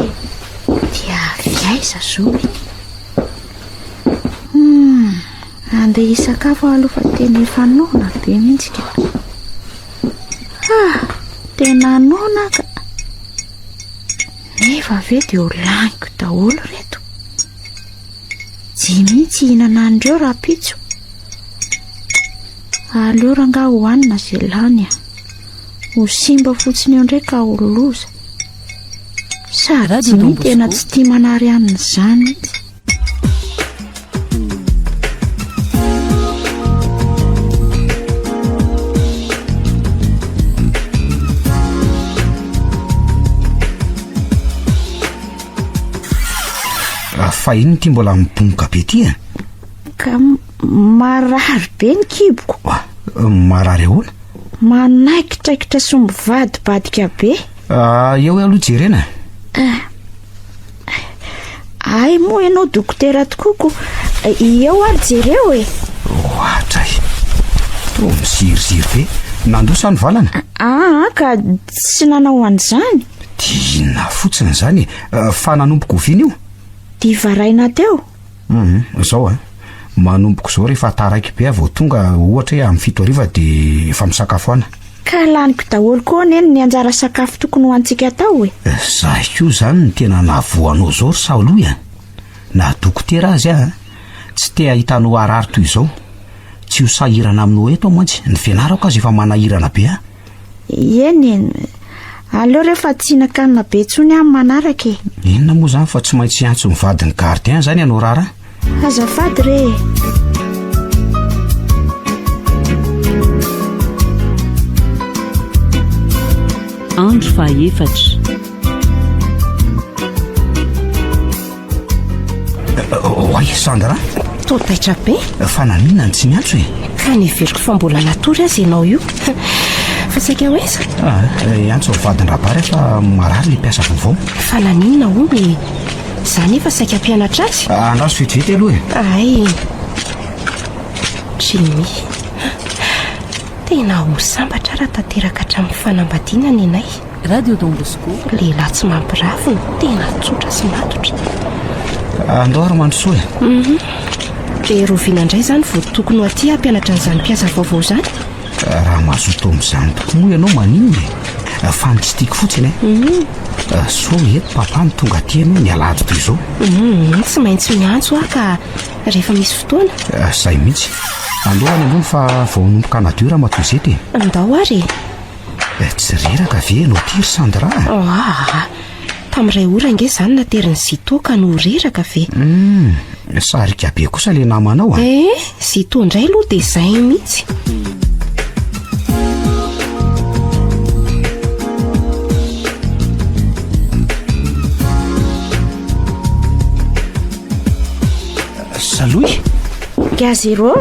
Dia avy aiza zao e? Hum, andeha hisakafo aho aloha fa tena efa noana be mihitsy ka. Ah, tena noana ka. Nefa ve dia ho laniko daholo ireto? Jimmy tsy hihinana an'ireo rahampitso. Aleo rangaha hohanina izay lany a. Ho simba fotsiny eo indray ka ho loza. Sady Jimmy tena tsy tia manary hanina izany mihitsy. Fa inona ity mbola mibomoka be ity e? Ka marary be ny kiboko. Marary ahoana? Manaikitraikitra sy mivadibadika be. Ah, eo aloha jerena. Ah. Ay moa ianao dokotera tokoa ko. Eo ary jereo e. Ohatray. Toa miziriziry be. Nandoa sa nivalana? Ah, ka tsy nanao an'izany. Dia inona fotsiny izany e? Fa nanomboka oviana io? Dia varaina teo. Hum, izao a. Manomboka izao rehefa taraiky be aho vao tonga, ohatra hoe amin'ny 7 hariva dia efa misakafo ana. Ka laniko daholo koa anie ny anjara sakafo tokony ho antsika tao e. Izaho koa izany no tena nahavoa anao izao ry Saoloy a. Na dokotera aza aho, tsy te hahita anao harary toy izao. Tsy ho sahirana aminao eto aho mantsy, ny fianarako aza efa manahirana be ahy. Eny e, aleo re fa tsy hihinan-kanina be intsony aho manaraka e. Inona moa izany fa tsy maintsy hiantso ny vadin'ny gardien izany ianao raharaha? Azafady re e. Andro fahaefatra. Oay, Sandra. Toa taitra be. Fa naninona no tsy niantso e? Ka neveriko fa mbola natory aza ianao io. Fa saika ho aiza? Ah, hiantso ny vadin-dRabary aho fa marary ilay mpiasa vaovao. Fa naninona hono e? Za nefa saika hampianatra azy. Ah, andraso vetivety aloha e. Ay. Jimmy. Tena ho sambatra raha tanteraka hatramin'ny fanambadiana nenay. Radio Don Bosco. Lehilahy tsy mampirafy no tena tsotra sy matotra. Andao ary mandrosoa e. Mhm. Dia roviana indray izany vao tokony ho aty hampianatra an'izany mpiasa vaovao izany? Raha mazoto amin'izany tokoa moa ianao maninona e? Fa ny tsy tiako fotsiny e. Mhm. Sao eto papa no tonga aty ianao ny alahady toy izao. Mhm, tsy maintsy miantso aho ka rehefa misy fotoana. Izay mihitsy. Andao any ambony fa vao hanomboka hanadio ramatoa Zety e. Andao ary e. Eh, tsy reraka ve ianao ity ry Sandra? Aa, tamin'ny iray ora ange izany naterin'i Zito ka no reraka ve? Hum, sarika be kosa ilay namanao a. Eh, Zito indray aloha dia izay mihitsy. Salohy. Gazero.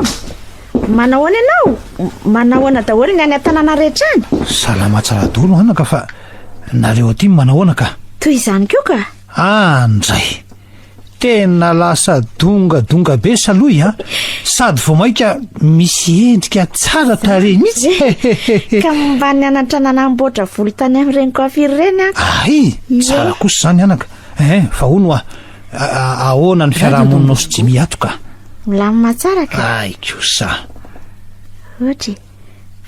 Manahoana ianao? Manahoana daholo ny any an-tanàna rehetra any? Salama tsara daholo anaka fa nareo aty manahoana ka? Toy izany koa ka. Andray! Tena lasa dongadonga be salohy a! Sady vao mainka misy endrika tsara tarehy mihitsy. Ka mba nianatra nanamboatra volo tany amin'ireny coiffure ireny aho. Ay! Tsara kosa izany anaka. Eh, fa hono hoa, ahoana ny fiarahamoninao sy Jimmy ato ka? Milamina tsara ka. Ay kosa. Ohatra e.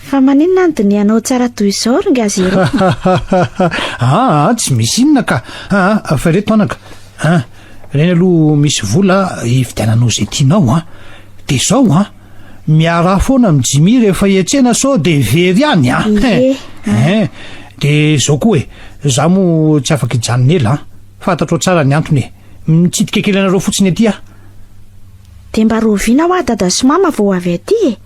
Fa maninona no dinihanao tsara toy izao ry ngazy Zero? Ah, tsy misy inona ka. Ah, fa ireto anaka. Ah, ireny aloha misy vola hividiananao izay tianao an. Dia izao an. Miaraha foana amin'i Jimmy rehefa hiantsena sao dia very any an. Ie. Eh, dia izao koa e. Izaho moa tsy afaka hijanona ela an. Fantatrao tsara ny antony e. Mitsidika kely anareo fotsiny aty aho. Dia mba rahoviana hoa dada sy mama vao avy aty e?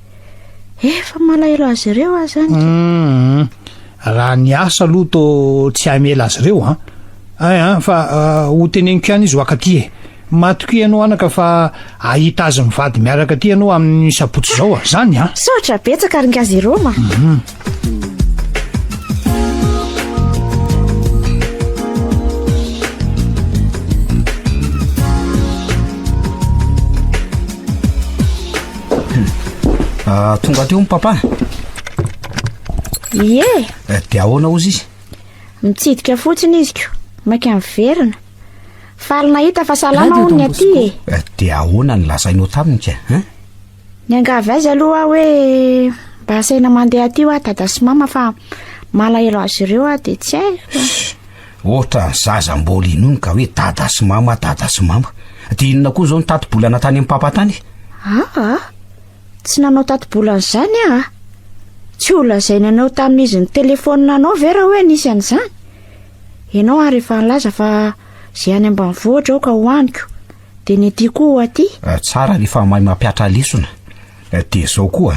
Efa malahelo azy ireo aho zany. Hum, raha ny asa aloha toa tsy hamela azy ireo an. Ay an, fa ho teneniko ihany izy ho akaty e. Matokia ianao anaka fa hahita azy mivady miaraka aty ianao amin'ny sabotsy izao a. Zany an. Misaotra betsaka ry Ngahy Jérôme a. Ah, tonga teo ny papa. Ie. Eh, dia ahoana ozy izy? Mitsidika fotsiny izy ko. Maika miverina. Faly nahita fa salama hono ny aty e. Eh, dia ahoana ny lazainao taminy ka? Hein? Niangavy azy aloha aho hoe mba asaina mandeha aty hoa dada sy mama fa malahelo azy ireo aho dia tsy haiko. Ohatran'ny zaza mbola inono ka hoe dada sy mama, dada sy mama. Dia inona koa izao ny tati-bolana tany amin'ny papa tany? Aa, tsy nanao tati-bolana izany aho a. Tsy ho lazainy anao tamin'izy nitelefaonina anao ve raha hoe nisy an'izany? Ianao ary efa nilaza fa izay any ambanivohitra aoka hohaniko. Dia ny aty koa ho aty. Tsara rehefa mahay mampiatra lesona. Dia izao koa,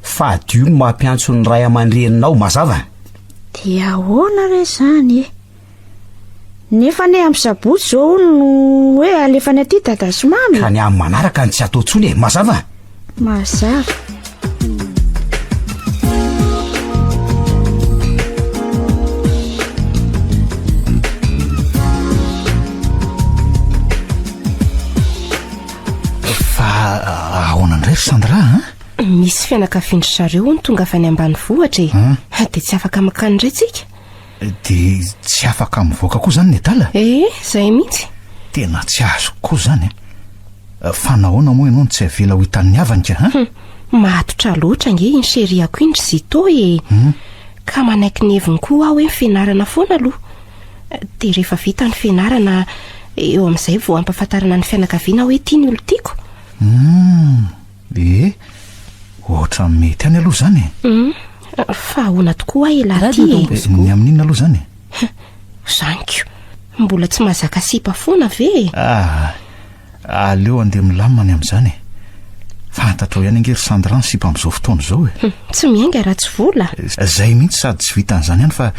fadio ny mampiantso ny ray aman-dreninao, mazava? Dia ahoana re izany e? Nefa anie amin'ny sabotsy izao hono no hoe alefany aty dada sy mama e. Ka ny amin'ny manaraka no tsy atao intsony e, mazava? Mazava. Fa ahoana indray ry Sandra a? Misy fianakavian-dry zareo hono tonga avy any ambanivohitra e. Dia tsy afaka makany indray tsika? Dia tsy afaka mivoaka koa izany ny adala? Ee, izay mihitsy. Tena tsy azoko koa izany a. Fa nahoana moa ianao no tsy avela ho hitan'ny havany ka? Hum, matotra loatra ange iny chérie-ako iny ry Zito e. Ka manaiky ny heviny koa aho hoe ny fianarana foana aloha. Dia rehefa vita ny fianarana, eo amin'izay vao ampahafantarana ny fianakaviana hoe ity ny olon-tiako. Hum, ee, ohatran'ny mety ihany aloha izany e. Hum, fa ahoana tokoa aho elah ity e? Ny amin'inona aloha izany e? Izany ko, mbola tsy mahazaka sipa foana ve e? Ah, aleo andeha milamina ny amin'izany e. Fantatrao ihany ange ry Sandra ny sipa amin'izao fotoana izao e. Hum, tsy miainga raha tsy vola. Izay mihitsy sady tsy vitan'izany ihany fa.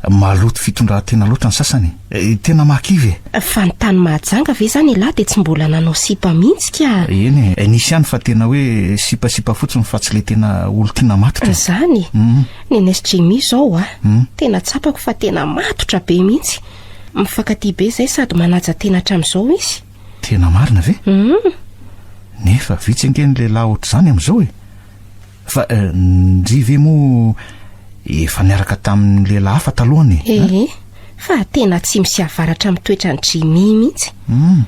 Maloto fitondran-tena loatra ny sasany e. Tena mahakivy e. Fa ny tany Mahajanga ve izany ialahy dia tsy mbola nanao sipa mihitsy ka? Eny e, nisy ihany fa tena hoe sipasipa fotsiny fa tsy ilay tena olon-tiana matotra e. Izany? Ny an'i Jimmy izao a, tena tsapako fa tena matotra be mihitsy. Mifankatia be izay sady manaja tena hatramin'izao izy. Tena marina ve? Nefa vitsy ange ny lehilahy ohatr'izany amin'izao e. Fa ndry ve moa efa niaraka tamin'ny lehilahy hafa talohany e? Ee, fa tena atsimo sy avaratra amin'ny toetran'i Jimmy mihitsy. Hum,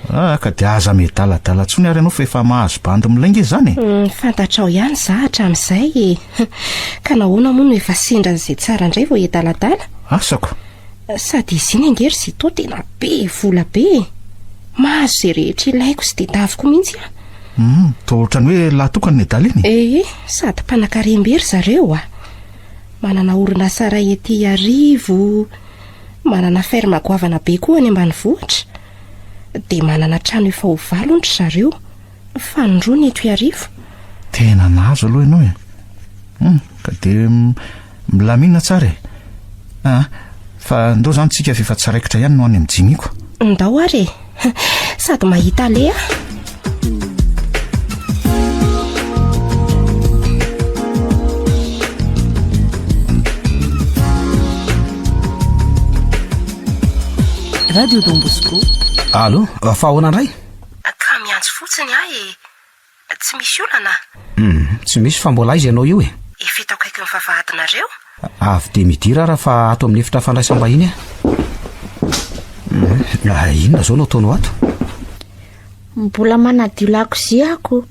ah, ka dia aza miadaladala intsony ary ianao fa efa mahazo bandy milay nge izany e. Hum, fantatrao ihany za hatramin'izay e. Ka nahoana moa no efa sendra an'izay tsara indray vao hiadaladala? Asako. Sady izy iny ange ry Zito tena be vola be e. Mahazo izay rehetra ilaiko sy tedaviko mihitsy aho. Hum, toa ohatran'ny hoe lahy tokana ny adala iny e. Ee, sady mpanakarem-be ry zareo a. Manana orinasa iray ety Iarivo, manana ferme goavana be koa any ambanivohitra. Dia manana trano efa ho valo hono ry zareo, fa ny roa ny eto Iarivo. Tena nahazo aloha ianao e. Hum, ka dia milamina tsara e. Ah, fa ndao zany tsika f'efa tsy raikitra ihany no any amin'ny Jimmy-ko. Ndao ary e. Sady mahita aleha. Radio Don Bosco. Allo, fa ahoana indray? Ka miantso fotsiny aho e. Tsy misy olana? Hum, tsy misy fa mbola aiza ianao io e? Efa eto akaikin'ny vavahadinareo. Avy dia midira ara fa ato amin'ny efitra fandraisam-bahiny aho. Hum, ah, inona izao no ataonao ato? Mbola manadio lakozia ako.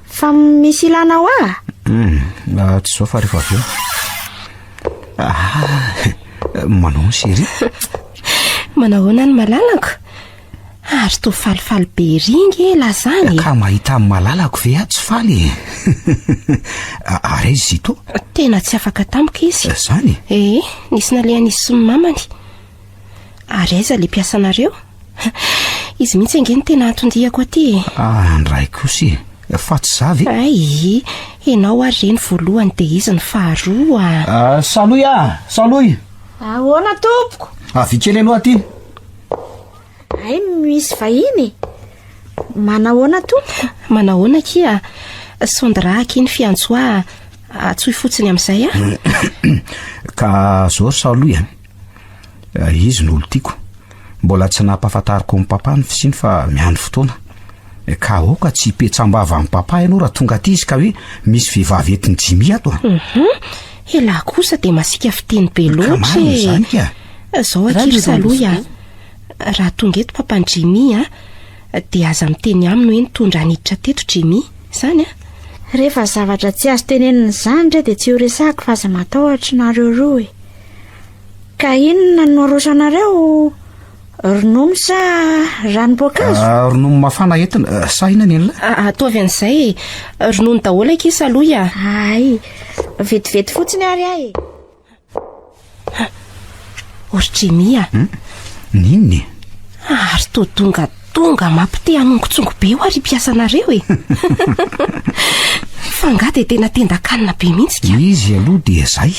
Fa misy ilanao ahy? Hum, ah, tsy izao fa rehefa avy eo. Ah, manao ny chérie. Manahoana ny malalako? Ary toa falifaly be ery nge elah zany e! Ka mahita ny malalako ve aho tsy faly e? Ary aiza Zito? Tena tsy afaka tampoka izy. Zany? Ee, nisy nalehan'izy sy ny mamany. Ary aiza le mpiasanareo? Izy mihitsy ange no tena anton-diako aty e! Ah, ndray kosa e! Fa tsy za ve? Ay, ianao ary re ny voalohany dia izy ny faharoa. Ah, salohy ah! Salohy! Ahoana tompoko? Avia kely aloha aty. Hay misy vahiny e! Manahoana tompoko? Manahoana akia? Sandra akia ny fiantso ahy, antsoy fotsiny amin'izay aho. Ka zao ry Salohy a, izy no olon-tiako. Mbola tsy nampahafantariko an'i papa ny fisiany fa miandry fotoana. Ka aoka tsy hipetsam-bava amin'i papa ianao raha tonga aty izy ka hoe misy vehivavy entin'i Jimmy ato a. Hum, elah kosa dia masiaka fiteny be loatra e. Ka marina izany ka. Zao akia ry Salohy a, raha tonga eto papan'i Jimmy a, dia aza miteny aminy hoe nitondra an'iditra teto Jimmy, zany a. Rehefa zavatra tsy azo tenenina izany re dia tsy ho resahako fa aza matahotra nareo roa e. Ka inona no aroso anareo? Ronono sa ranom-boankazo? Ah, ronono mafana entina, sa inona ny an'la? Ah, ataovy an'izay e. Ronono daholo akia Salohy a. Hay, vetivety fotsiny ary aho e. O ry Jimmy a! Hmm? N'inona e? Ary toa tonga tonga mampite hanongotsongo be hoa ry mpiasanareo e! Fa angaha dia tena tendan-kanina be mihitsy ka? Izy aloha dia zay.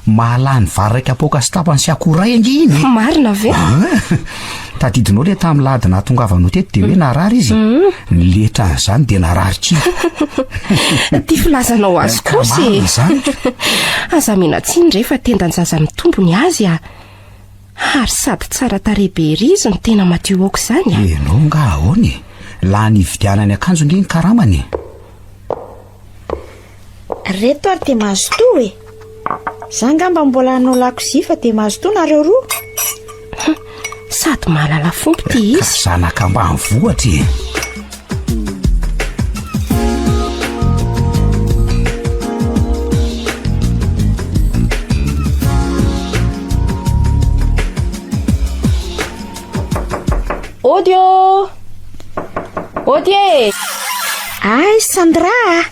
Mahalany vary iray kapoaka sy tapany sy akoho iray ange iny e! Marina ve? Ah, tadidinao le tamin'ny lahady nahatongavanao teto dia hoe narary izy? Ny letran'izany dia narary kibo. Ty filazanao azy Ka kosa e. marina izany. Aza mena tsiny re fa tendan-jaza mitombo ny azy a. Ary sady tsara tarehy be ery izy no tena madio aoka izany a. Ianao nga ahoana e? Lany hividianany akanjo nge ny karamany e. Reto ary dia mazotoa e! Za ngamba mbola hanao lakozia fa dia mazotoa nareo roa. Sady mahalala fomba ity Ka izy. zanaka ambanivohitra e. Ody ô! Ody e! Ay Sandra a!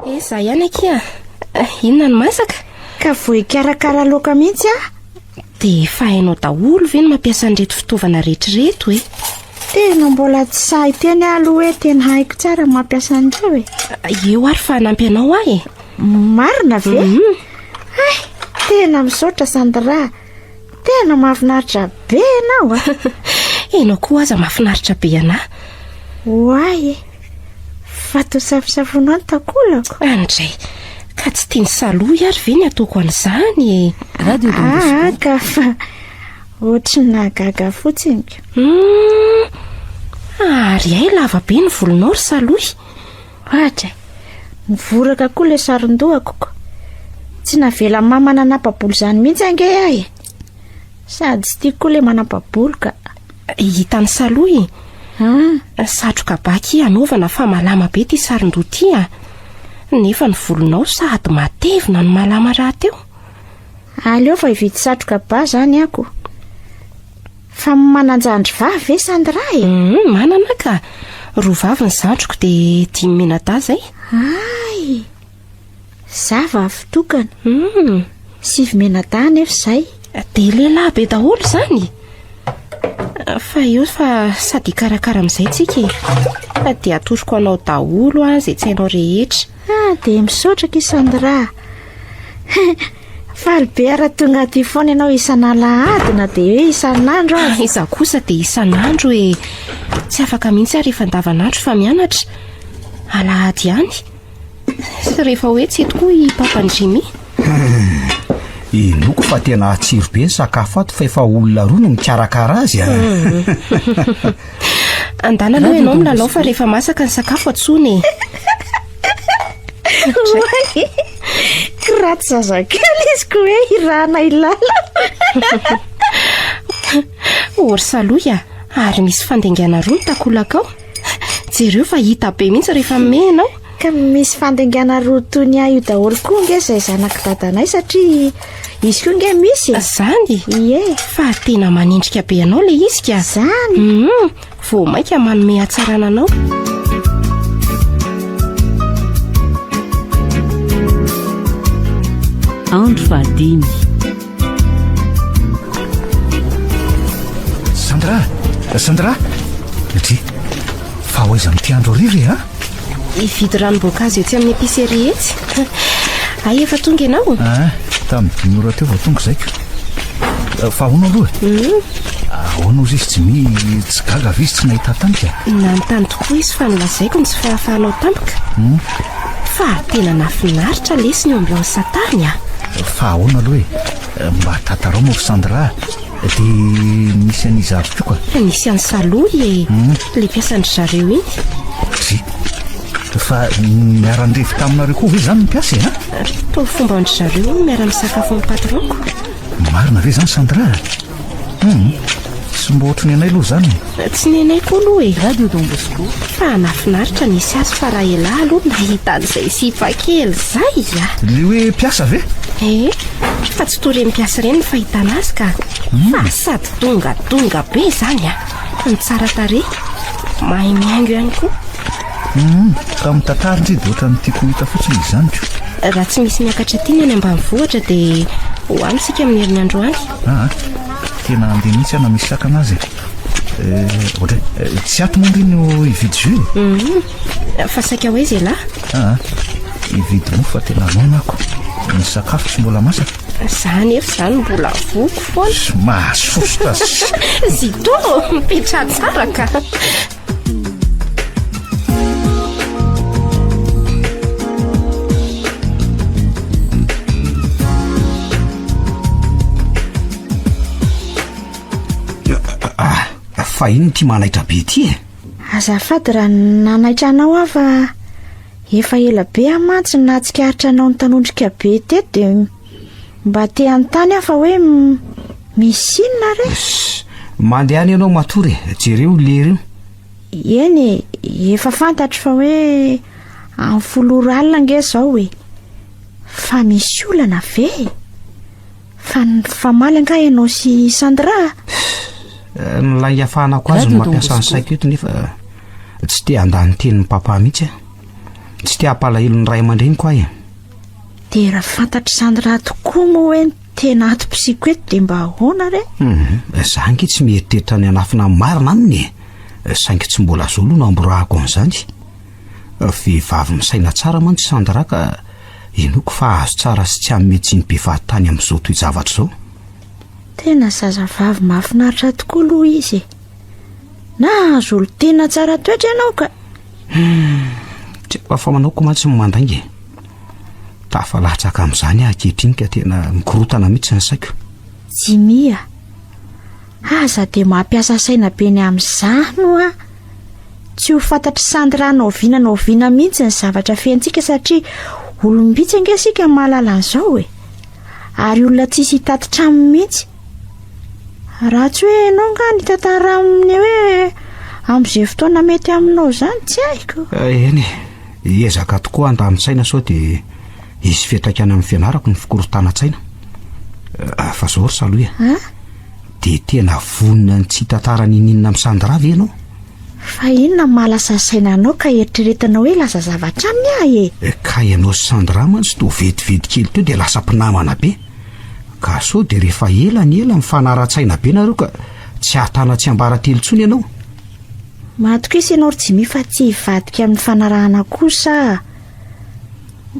Eh, za ihany akia. Inona no masaka? Ka vao hikarakara laoka mihitsy aho. Dia efa hainao daholo ve ny mampiasa an'ireto fitaovana rehetra ireto e? Tena mbola tsy sahy teny aho aloha hoe tena haiko tsara ny mampiasa an'ireo e. Eo ary fa hanampy anao aho e. Marina ve? Mhm. Hay! Tena misaotra Sandra. Tena mahafinaritra be ianao a. Ianao koa aza mahafinaritra be anah. Oay e. Fa toa safosafonao ny takolako. Andray, ka tsy tian'i Salohy ary ve ny ataoko an'izany e? Radio Don Aa Bosco. ka fa ohatry ny nahagaga fotsiny ko. Hum, ary hay lava be ny volonao ry Salohy. Ohatra e, mivoraka koa ilay saron-dohako ko. Tsy navela mama nanapa-bolo izany mihitsy ange aho e. Sady tsy tiako koa ilay manapa-bolo ka. Hitan'i Salohy e. Ah. Satroka ba akia anaovana fa malama be ity saron-doha ity a. Nefa ny volonao sady matevina no malama rahateo. Aleo fa hividy satroka ba izany aho ko. Fa manan-jandry vavy ve Sandra e? Hum, manana ka. Roa vavy ny zandriko dia dimy mianadahy izay. Hay! Za vavy tokana. Hum. Sivy mianadahy nefa izay. Dia lehilahy be daholo izany. Fa eo fa sady hikarakara amin'izay tsika e. Dia atoroko anao daholo an izay tsy hainao rehetra. Ah, dia misaotra ki Sandra. Faly be aho raha tonga aty foana ianao isan'alahady na dia hoe isan'andro aza. Izaho kosa dia isan'andro e. Tsy afaka mihitsy aho rehefa andavanandro fa mianatra. Alahady ihany. Sy rehefa hoe tsy eto koa i papan'i Jimmy. Inoako fa tena hatsiro be ny sakafo ato fa efa olona roa no mikarakara azy a. Andana aloha ianao milalao fa rehefa masaka ny sakafo antsoina e. Oay! Kiraty zazakely izy ko hoe irahana ilala. Ory salohy a, ary misy fandingana roa ny takolakao. Jereo fa hita be mihitsy rehefa mimehy ianao. Ka misy fandingana roa toy ny ahy io daholo koa nge izay zanak'i dadanay satria izy koa nge misy e. Zany? Ie. Fa tena manendrika be anao le izy ka. Zany? Hum, Vao mainka manome hatsarana anao. Andro fahadimy. Sandra! Sandra! Dry, fa ho aiza amin'ity andro hariva e, a? Hividy ranom-boankazo etsy amin'ny épicerie etsy. Hay efa tonga ianao? Ah, tamin'ny dimy ora teo vao tonga izay ko. Eh, fa ahoana aloha e? Hmm. Ahoana ozy izy Jimmy, tsy gaga ve izy tsy nahita tampoka? Nanontany tokoa izy fa nolazaiko ny tsy fahafahanao tampoka. Hmm. Fa tena nahafinaritra lesy ny ambiance tany a. Fa ahoana aloha e? Eh, mba tantarao moa ry Sandra. Dia nisy an'iza avy koa ka? Nisy an'i Salohy e, hmm. ilay mpiasan-dry zareo iny. Dry. Fa niara-nirevy taminareo koa ve izany ny mpiasa e? A? Toa fomban-dry zareo hono miara-misakafo amin'ny patron-ko. Marina ve izany Sandra? Hum, tsy mba ohatry ny anay aloha izany e. Tsy ny anay koa aloha e. Radio Don Bosco. Fa nahafinaritra nisy azy fa raha elah aloha nahita an'izay sipa kely izay a. Le hoe mpiasa ve? Ee, fa tsy toa ireny mpiasa ireny ny fahitana azy ka. Fa sady dongadonga be izany a. Ny tsara tarehy, mahay mihaingo ihany koa. Hum, ka mitantara ndry dia ohatran'ny tiako ho hita fotsiny izy izany ko. Raha tsy misy miakatra aty ny any ambanivohitra dia ho any isika amin'ny herinandro any. Aa, tena handeha mihitsy aho na misy sakana aza e. Eh, ohatra eh, tsy ato moa ndry no hividy jus e? Mhm. Fa saika ho aiza ialahy? Aa, hividy mofo fa tena noana ako. Ny sakafo tsy mbola masaka. Za nefa izany mbola voky foana. Mahasosotra. Zito, mipetraha tsara ka. Ah, fa inona ity manaitra be ity e? Azafady raha nanaitra anao aho fa efa ela be aho mantsy no nahatsikaritra anao nitanondrika be teto dia mba te hanontany aho fa hoe misy inona re? Mandehana ianao matory e, jereo lera io. Eny e, efa fantatro fa hoe amin'ny folo ora alina ange izao e. Fa misy olana ve e? Fa nifamaly angaha ianao sy Sandra? Eh, ny lainga afahanako azy no mampiasa ny saiko eto nefa tsy te handany tenin'i papa mihitsy aho. Tsy te hampalahelo ny ray aman-dreniko aho e. Dia raha fantatr'i Sandra tokoa moa hoe ny tena antom-pisiako eto dia mba ahoana re? Mhm, za ange tsy mieritreritra ny hanafina ny marina aminy e. Saingy tsy mbola zo aloha no amborahako an'izany. Vehivavy misaina tsara mantsy Sandra ka. Inoako fa azo tsara sy tsy hanome tsiny be fahatany amin'izao toe-javatra izao. Tena zazavavy mahafinaritra tokoa aloha izy e. Nahazo olon-tiana tsara toetra ianao ka. Hmm, tsy afa-manaoko mantsy ny mandainga e. Tafalatsaka amin'izany aho ankehitriny ka tena mikorotana mihitsy ny saiko. Jimmy a, aza dia mampiasa saina be ny amin'izany hoa. Tsy ho fantatr'i Sandra na oviana na oviana mihitsy ny zavatra fentsika satria olom-bitsy ange isika mahalala an'izao e. Ary olona tsisy hitatitra aminy mihitsy. Raha tsy hoe ianao angaha nitantara aminy hoe amin'izay fotoana mety aminao izany, tsy haiko. Eh, eny e, hiezaka tokoa handamin-tsaina sao dia hisy fiantraikany amin'ny fianarako ny fikorontanan-tsaina. Eh, fa zao ry Salohy a. Dia tena vonona ny tsy hitantara n'inon'inona amin'i Sandra ve ianao? Fa inona no mahalasa saina anao ka eritreretinao hoe lasa zavatra aminy aho e? Eh, ka ianao sy Sandra mantsy toa vetivety kely teo dia lasa mpinamana be. Ka sao dia rehefa ela ny ela mifanara-tsaina be nareo ka tsy hahatana tsiambaratelo intsony ianao? Matokisa ianao ry Jimmy fa tsy hivadika amin'ny fanarahana kosa aho.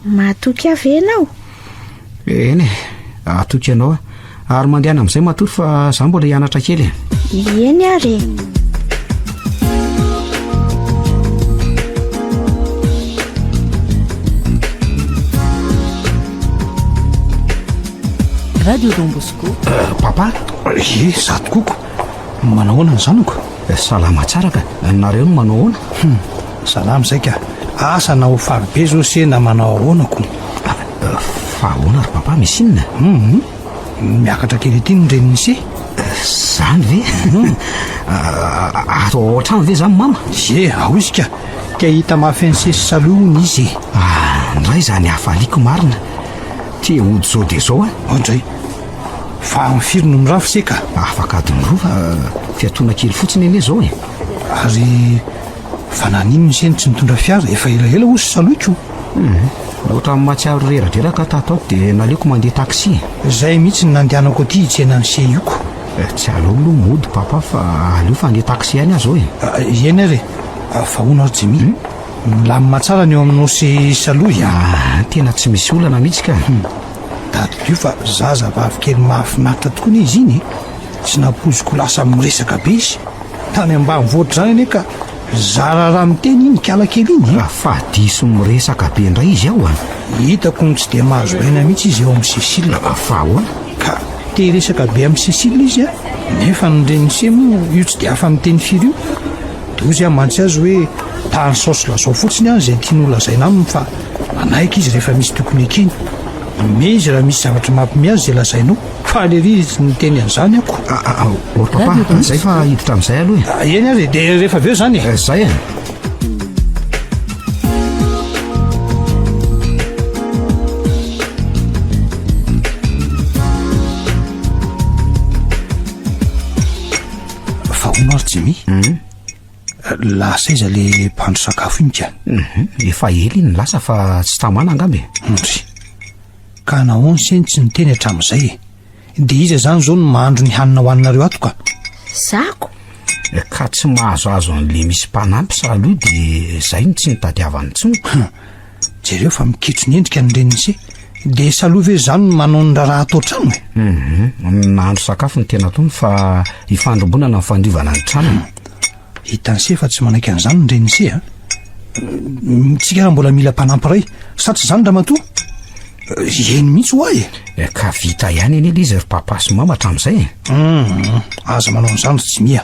Matoky ahy ve ianao? Eny e, atoky anao aho. Ary mandehana amin'izay matory fa za mbola hianatra kely e. Eny ary e. Radio Don Bosco. Euh, papa? Ie, za tokoa ko. Manao ahoana ny zanako? Eh, salama tsara ka. Nareo no manao ahoana? Hum, salama izay ka. Asa na ho faly be zao se na manao ahoana ko. Eh, fa ahoana ry papa, misy inona? Hum, miakatra kely ety ny renin'i se. Eh, zany ve? Hmm. Ato ao an-trano ve zany mama? Ie, ao izy ka. Te hahita mafy an'i se sy Salohy hono izy e. Ah, ndray zany hafaliako marina. Te hody zao dia zao aho. Ao ndray. Fa amin'ny firy no mirafy se ka? Afaka adiny roa fa fiatoana kely fotsiny anie zao e. Ary fa naninona ise no tsy nitondra fiara? Efa elaela hozy saloiko. Hum, ohatran'ny mahatsiaro reradreraka tato ato dia naleoko mandeha taxi. Zay mihitsy no nandehanako aty hitsena an'i se io ko. Eh, tsy aleo aloha mody papa fa aleo fa handeha taxi ihany aho zao e. Ah, eny ary e. Ah, fa hono ary Jimmy. Hmm? Milamina tsara ny eo aminao sy Salohy a. Ah, tena tsy misy olana mihitsy ka. Hmm. Tadidio fa zazavavy kely mahafinaritra tokoa anie izy iny e. Tsy nampoiziko lasa miresaka be izy. Tany ambanivohitra izany anie ka zara raha miteny iny kala kely iny e. Ah, fa diso miresaka be indray izy ao a. Hitako no tsy dia mahazo aina mihitsy izy eo amin'i Cécile. Ah, fa ahoana? Ka te hiresaka be amin'i Cécile izy a, nefa ny renin'i Se moa io tsy dia afa-miteny firy io. Dozy aho mantsy azy hoe tany saosy lazao fotsiny any izay tiany ho lazaina aminy fa manaiky izy rehefa misy tokony ekeny. Mihomehy izy raha misy zavatra mampime azy izay lazainao. Faly ery izy niteny an'izany ako. Ah, ah, ah, oh, papa, zay fa hiditra amin'izay aloha e. Ah, eny ary, dia rehefa avy eo izany e. Eh, zay e. Fa hono ary Jimmy, hmm? lasa aiza le mpandro sakafo iny ka? Mhm, efa ela iny lasa fa tsy tamana angamba e. Ndry. Ka nahoana se ny tsy niteny hatramin'izay e? Dia iza izany izao no mahandro ny hanina hohaninareo ato ka? Zako. Ka tsy mahazoazo an'le misy mpanampy sa aloha dia zay no tsy nitadiavany intsony. Jereo fa mikitro ny endrika ny renin'i se. Dia salohy ve izany no manao ny raharaha ato an-trano e? Mhm. Ny nahandro sakafo no tena ataony fa ifandrombonana ny fandiovana ny tranony. Hitan'i se fa tsy manaiky an'izany ny renin'i se a. Tsika raha mbola mila mpanampy iray. Sa tsy izany ramatoa? Eny mihitsy ho ahy e. Eh, ka vita ihany anie ilay izy ry papa sy mama hatramin'izay e. Mhm. Aza manao an'izany ry Jimmy a.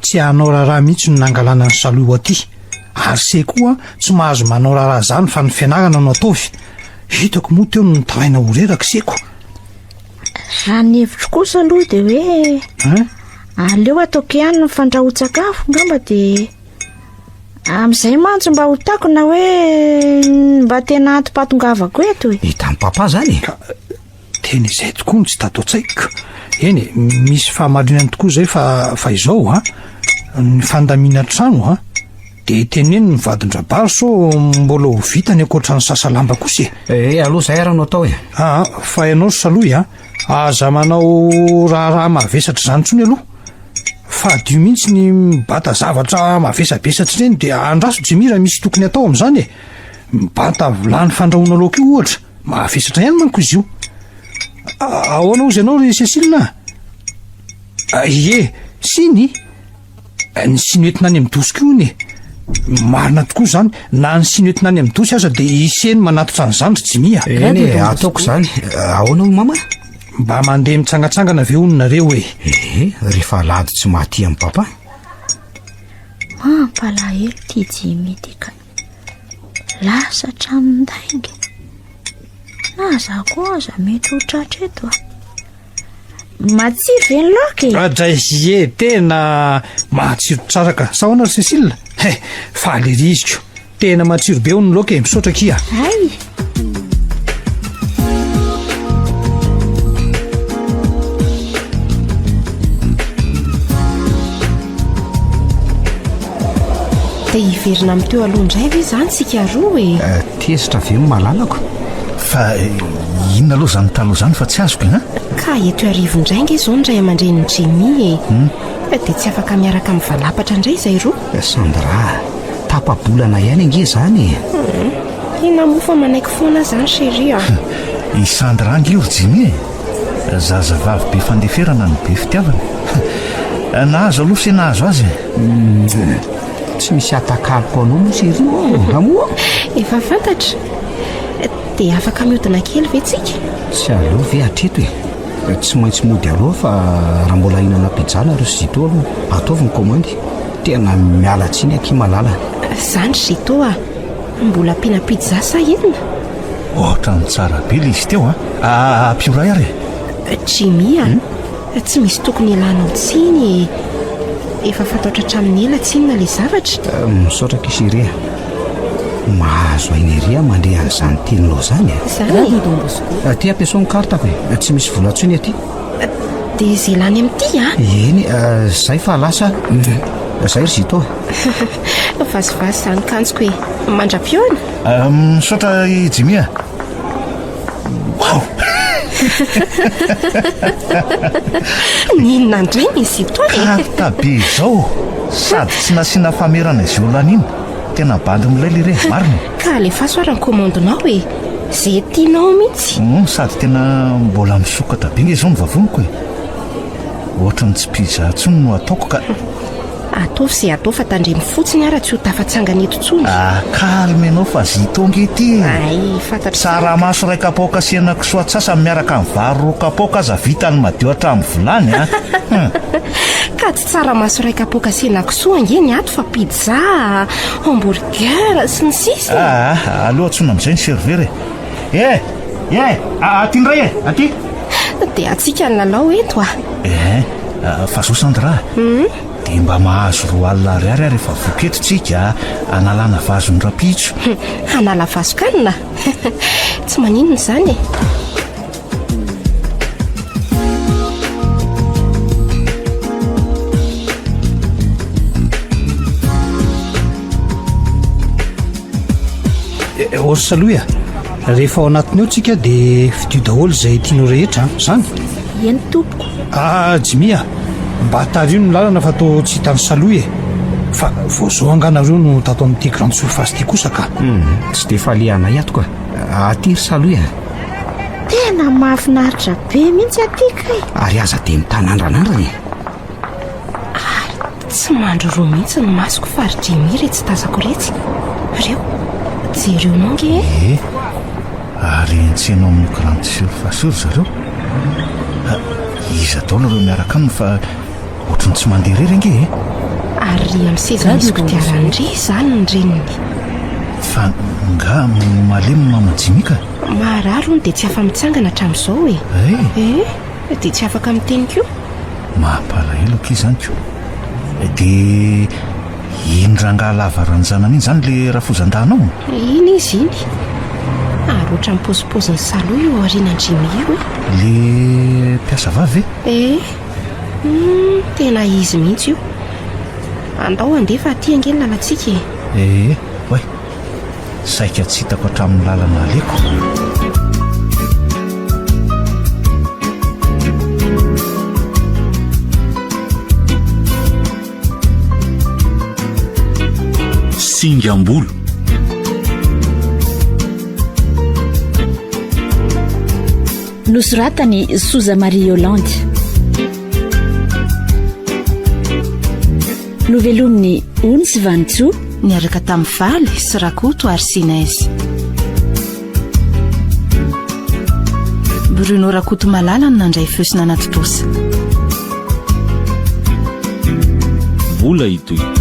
Tsy hanao raharaha mihitsy no nangalana an'i Salohy ho aty. Ary se koa tsy mahazo manao raharaha zany fa ny fianarana no ataovy. Hitako moa teo no nitaraina ho reraka seko. Raha ny hevitro kosa aloha dia hoe Hein? aleo ataoko ihany ny fandrahoan-tsakafo ngamba dia amin'izay mantsy mba ho takona hoe mba tena antom-pahatongavako eto e. Hitan'i papa zany e. Ka tena izay tokoa no tsy tato an-tsaiko. Eny e, misy fahamarinany tokoa izay fa fa izao a, ny fandaminan-trano a, dia teneno ny vadin-dRabary sao mbola ho vita ny ankoatra ny sasa lamba kosa e. Eh, aloha izay ary no atao e. Aa, fa ianao ry Salohy a, aza manao raharaha mavesatra izany intsony aloha. Fadio mihitsy ny mibata zavatra mavesabesatra ireny dia andraso Jimmy raha misy tokony atao amin'izany e. Mibata vilany fandrahoana laoka io ohatra. Mavesatra ihany manko izy io. Ahoana hozy ianao ry Cécile a? Ah, ie, siny? Ny siny entina any amin'ny dosy koa hono e. Marina tokoa izany, na ny siny entina any amin'ny dosy aza dia ise no manatitra an'izany ry Jimmy a. Eny e, ataoko izany. Ahoana hoy mama? Mba mandeha mitsangatsangana ve hono nareo e? Ehe, rehefa alahady tsy maty amin'i papa. Mampalahelo ity Jimmy ity ka. Lasa hatramin-dainga. Na za koa aza mety ho tratra eto a. Matsiro ve ny laoka e? Adray ie, tena matsiro tsara ka. Sa ahoana ry Cécile? He, faly ery izy ko. Tena matsiro be hono ny laoka e, misaotra akia. Hay! Dia hiverina amin'ny teo aloha indray ve izany tsika roa e? Eh, tezitra ve ny malalako? Fa eh, inona aloha izany taloha izany fa tsy azoko e, ha? Ka eto Iarivo indray ange izao ny ray aman-drenin'i Jimmy e. Hmm? Dia tsy afaka miaraka mivalapatra indray izay roa. Eh, Sandra, tapa-bolana ihany ange izany e. Hmm. Inona moa fa manaiky foana izany chérie a. I Sandra ange io ry Jimmy e. Zazavavy be fandeferana no be fitiavana. Nahazo aloha se nahazo azy e. Tsy misy atakaloko anao moa chérie ô, amoa. Efa fantatra. Dia afaka miodina kely ve tsika? Tsy aleo ve hatreto e? Tsy maintsy mody aloha fa raha mbola hihinana pizza nareo sy Zito aloha, ataovy ny kaomandy. Tena miala tsiny akia malala. Zany ry Zito a! Mbola ampiana pizza sa inona? Ohatran'ny tsara be ilay izy teo a! Ampio iray ary e! Jimmy a! Tsy misy tokony hialanao tsiny e! Efa fantaotra hatramin'ny ela tsinona ilay zavatra. Misaotra akia chérie a! Mahazo aina ery aho mandre an'izany teninao izany e! Izany e? Aty ampiasao ny kartako e! Tsy misy vola intsony aty. Dia izay lany amin'ity a? Eny, izay fa lasa. Izay ry Zito a! Vazivazy izany kanjoko e! Mandra-pihaona! Misaotra i Jimmy a! Wow! N'inona indray ny Zito e? Carte be izao! Sady tsy nasiana famerana izay olona iny. Tena bandy milay lery e, marina. Ka alefaso ary ny commande-nao e! Ze tianao mihitsy. Hum, sady tena mbola misokatra be nge izao ny vavoniko e. Ohatran'ny tsy pizza intsony no ataoko ka. Ataovy ze atao fa tandremo fotsiny ara tsy ho tafatsangana eto intsony. Ah, calme ianao fa zito nge ity e. Ay, fantatro tsara. Tsaramaso iray kapoaka sy henakisoa antsasany miaraka amin'ny vary roa kapoaka aza vitany madio hatramin'ny vilany a. Hum. Ka tsy tsaramaso iray kapoaka sy henakisoa ange ny ato fa pizza, hamburger, sy ny sisa e. Ah, aleo antsoina amin'izay ny serveur e. Eh! Eh! Aty indray e! Aty! Dia antsika ny lalao eto a! Eh! Fa zao Sandra a! Dia mba mahazo 20 ariary aho rehefa voky eto tsika hanalana vazo ny rahampitso. Hanala vazo kanina? Tsy maninona izany e! Orsa aloha a! Rehefa ao anatiny ao tsika dia fidio daholo izay tianao rehetra an! Zany? Eny tompoko. Ah Jimmy a! Mba tariho ny lalana fa toa tsy hitan'i Salohy e! Fa vao zao angaha nareo no tato amin'ity grande surface ity kosa ka! Hum, tsy dia falehanay ato ka! Aty ry Salohy a! Tena mahafinaritra be mihitsy aty kay! Ary aza dia mitanandranandrana e! Ary tsy mandry roa mihitsy ny masoko fa ry Jimmy iretsy tazako iretsy. Reo, jereo nao nge e. Eh, ary entseno amin'io grande surface io ry zareo. Ah, iza daholo ireo miaraka aminy fa ohatry ny tsy mandeha irery ange e. Ary ry amin'ny seza misy kodiarany ry izany ny reniny. Fa nga malemy ny mama Jimmy ka? Maharary hono dia tsy afa-mitsangana hatramin'izao e. Eh. Eh, dia tsy afaka miteny koa. Mampalahelo akia izany ko. Dia iny rangahy lava ranjanana iny izany le rafozan-dahinao? Iny izy iny. Ary ohatran'ny paozipaozin'i Salohy io aorianan'i Jimmy io e. Le mpiasa vavy ve? Eh. Hum, tena izy mihitsy io. Andao handeha fa aty ange ny lalantsika e. Eh, oay. Saika tsy hitako hatramin'ny lalana aleko. Singam-bolo. Nosoratan'i Soza Marie Yolande. Novelomin'i Ony sy Vanintsoa. Niaraka tamin'i Valy sy Rakoto ary Sinez. Bruno Rakotomalala no nandray feo sy nanatontosa. Mbola hitohy.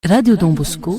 Radio Don Bosco.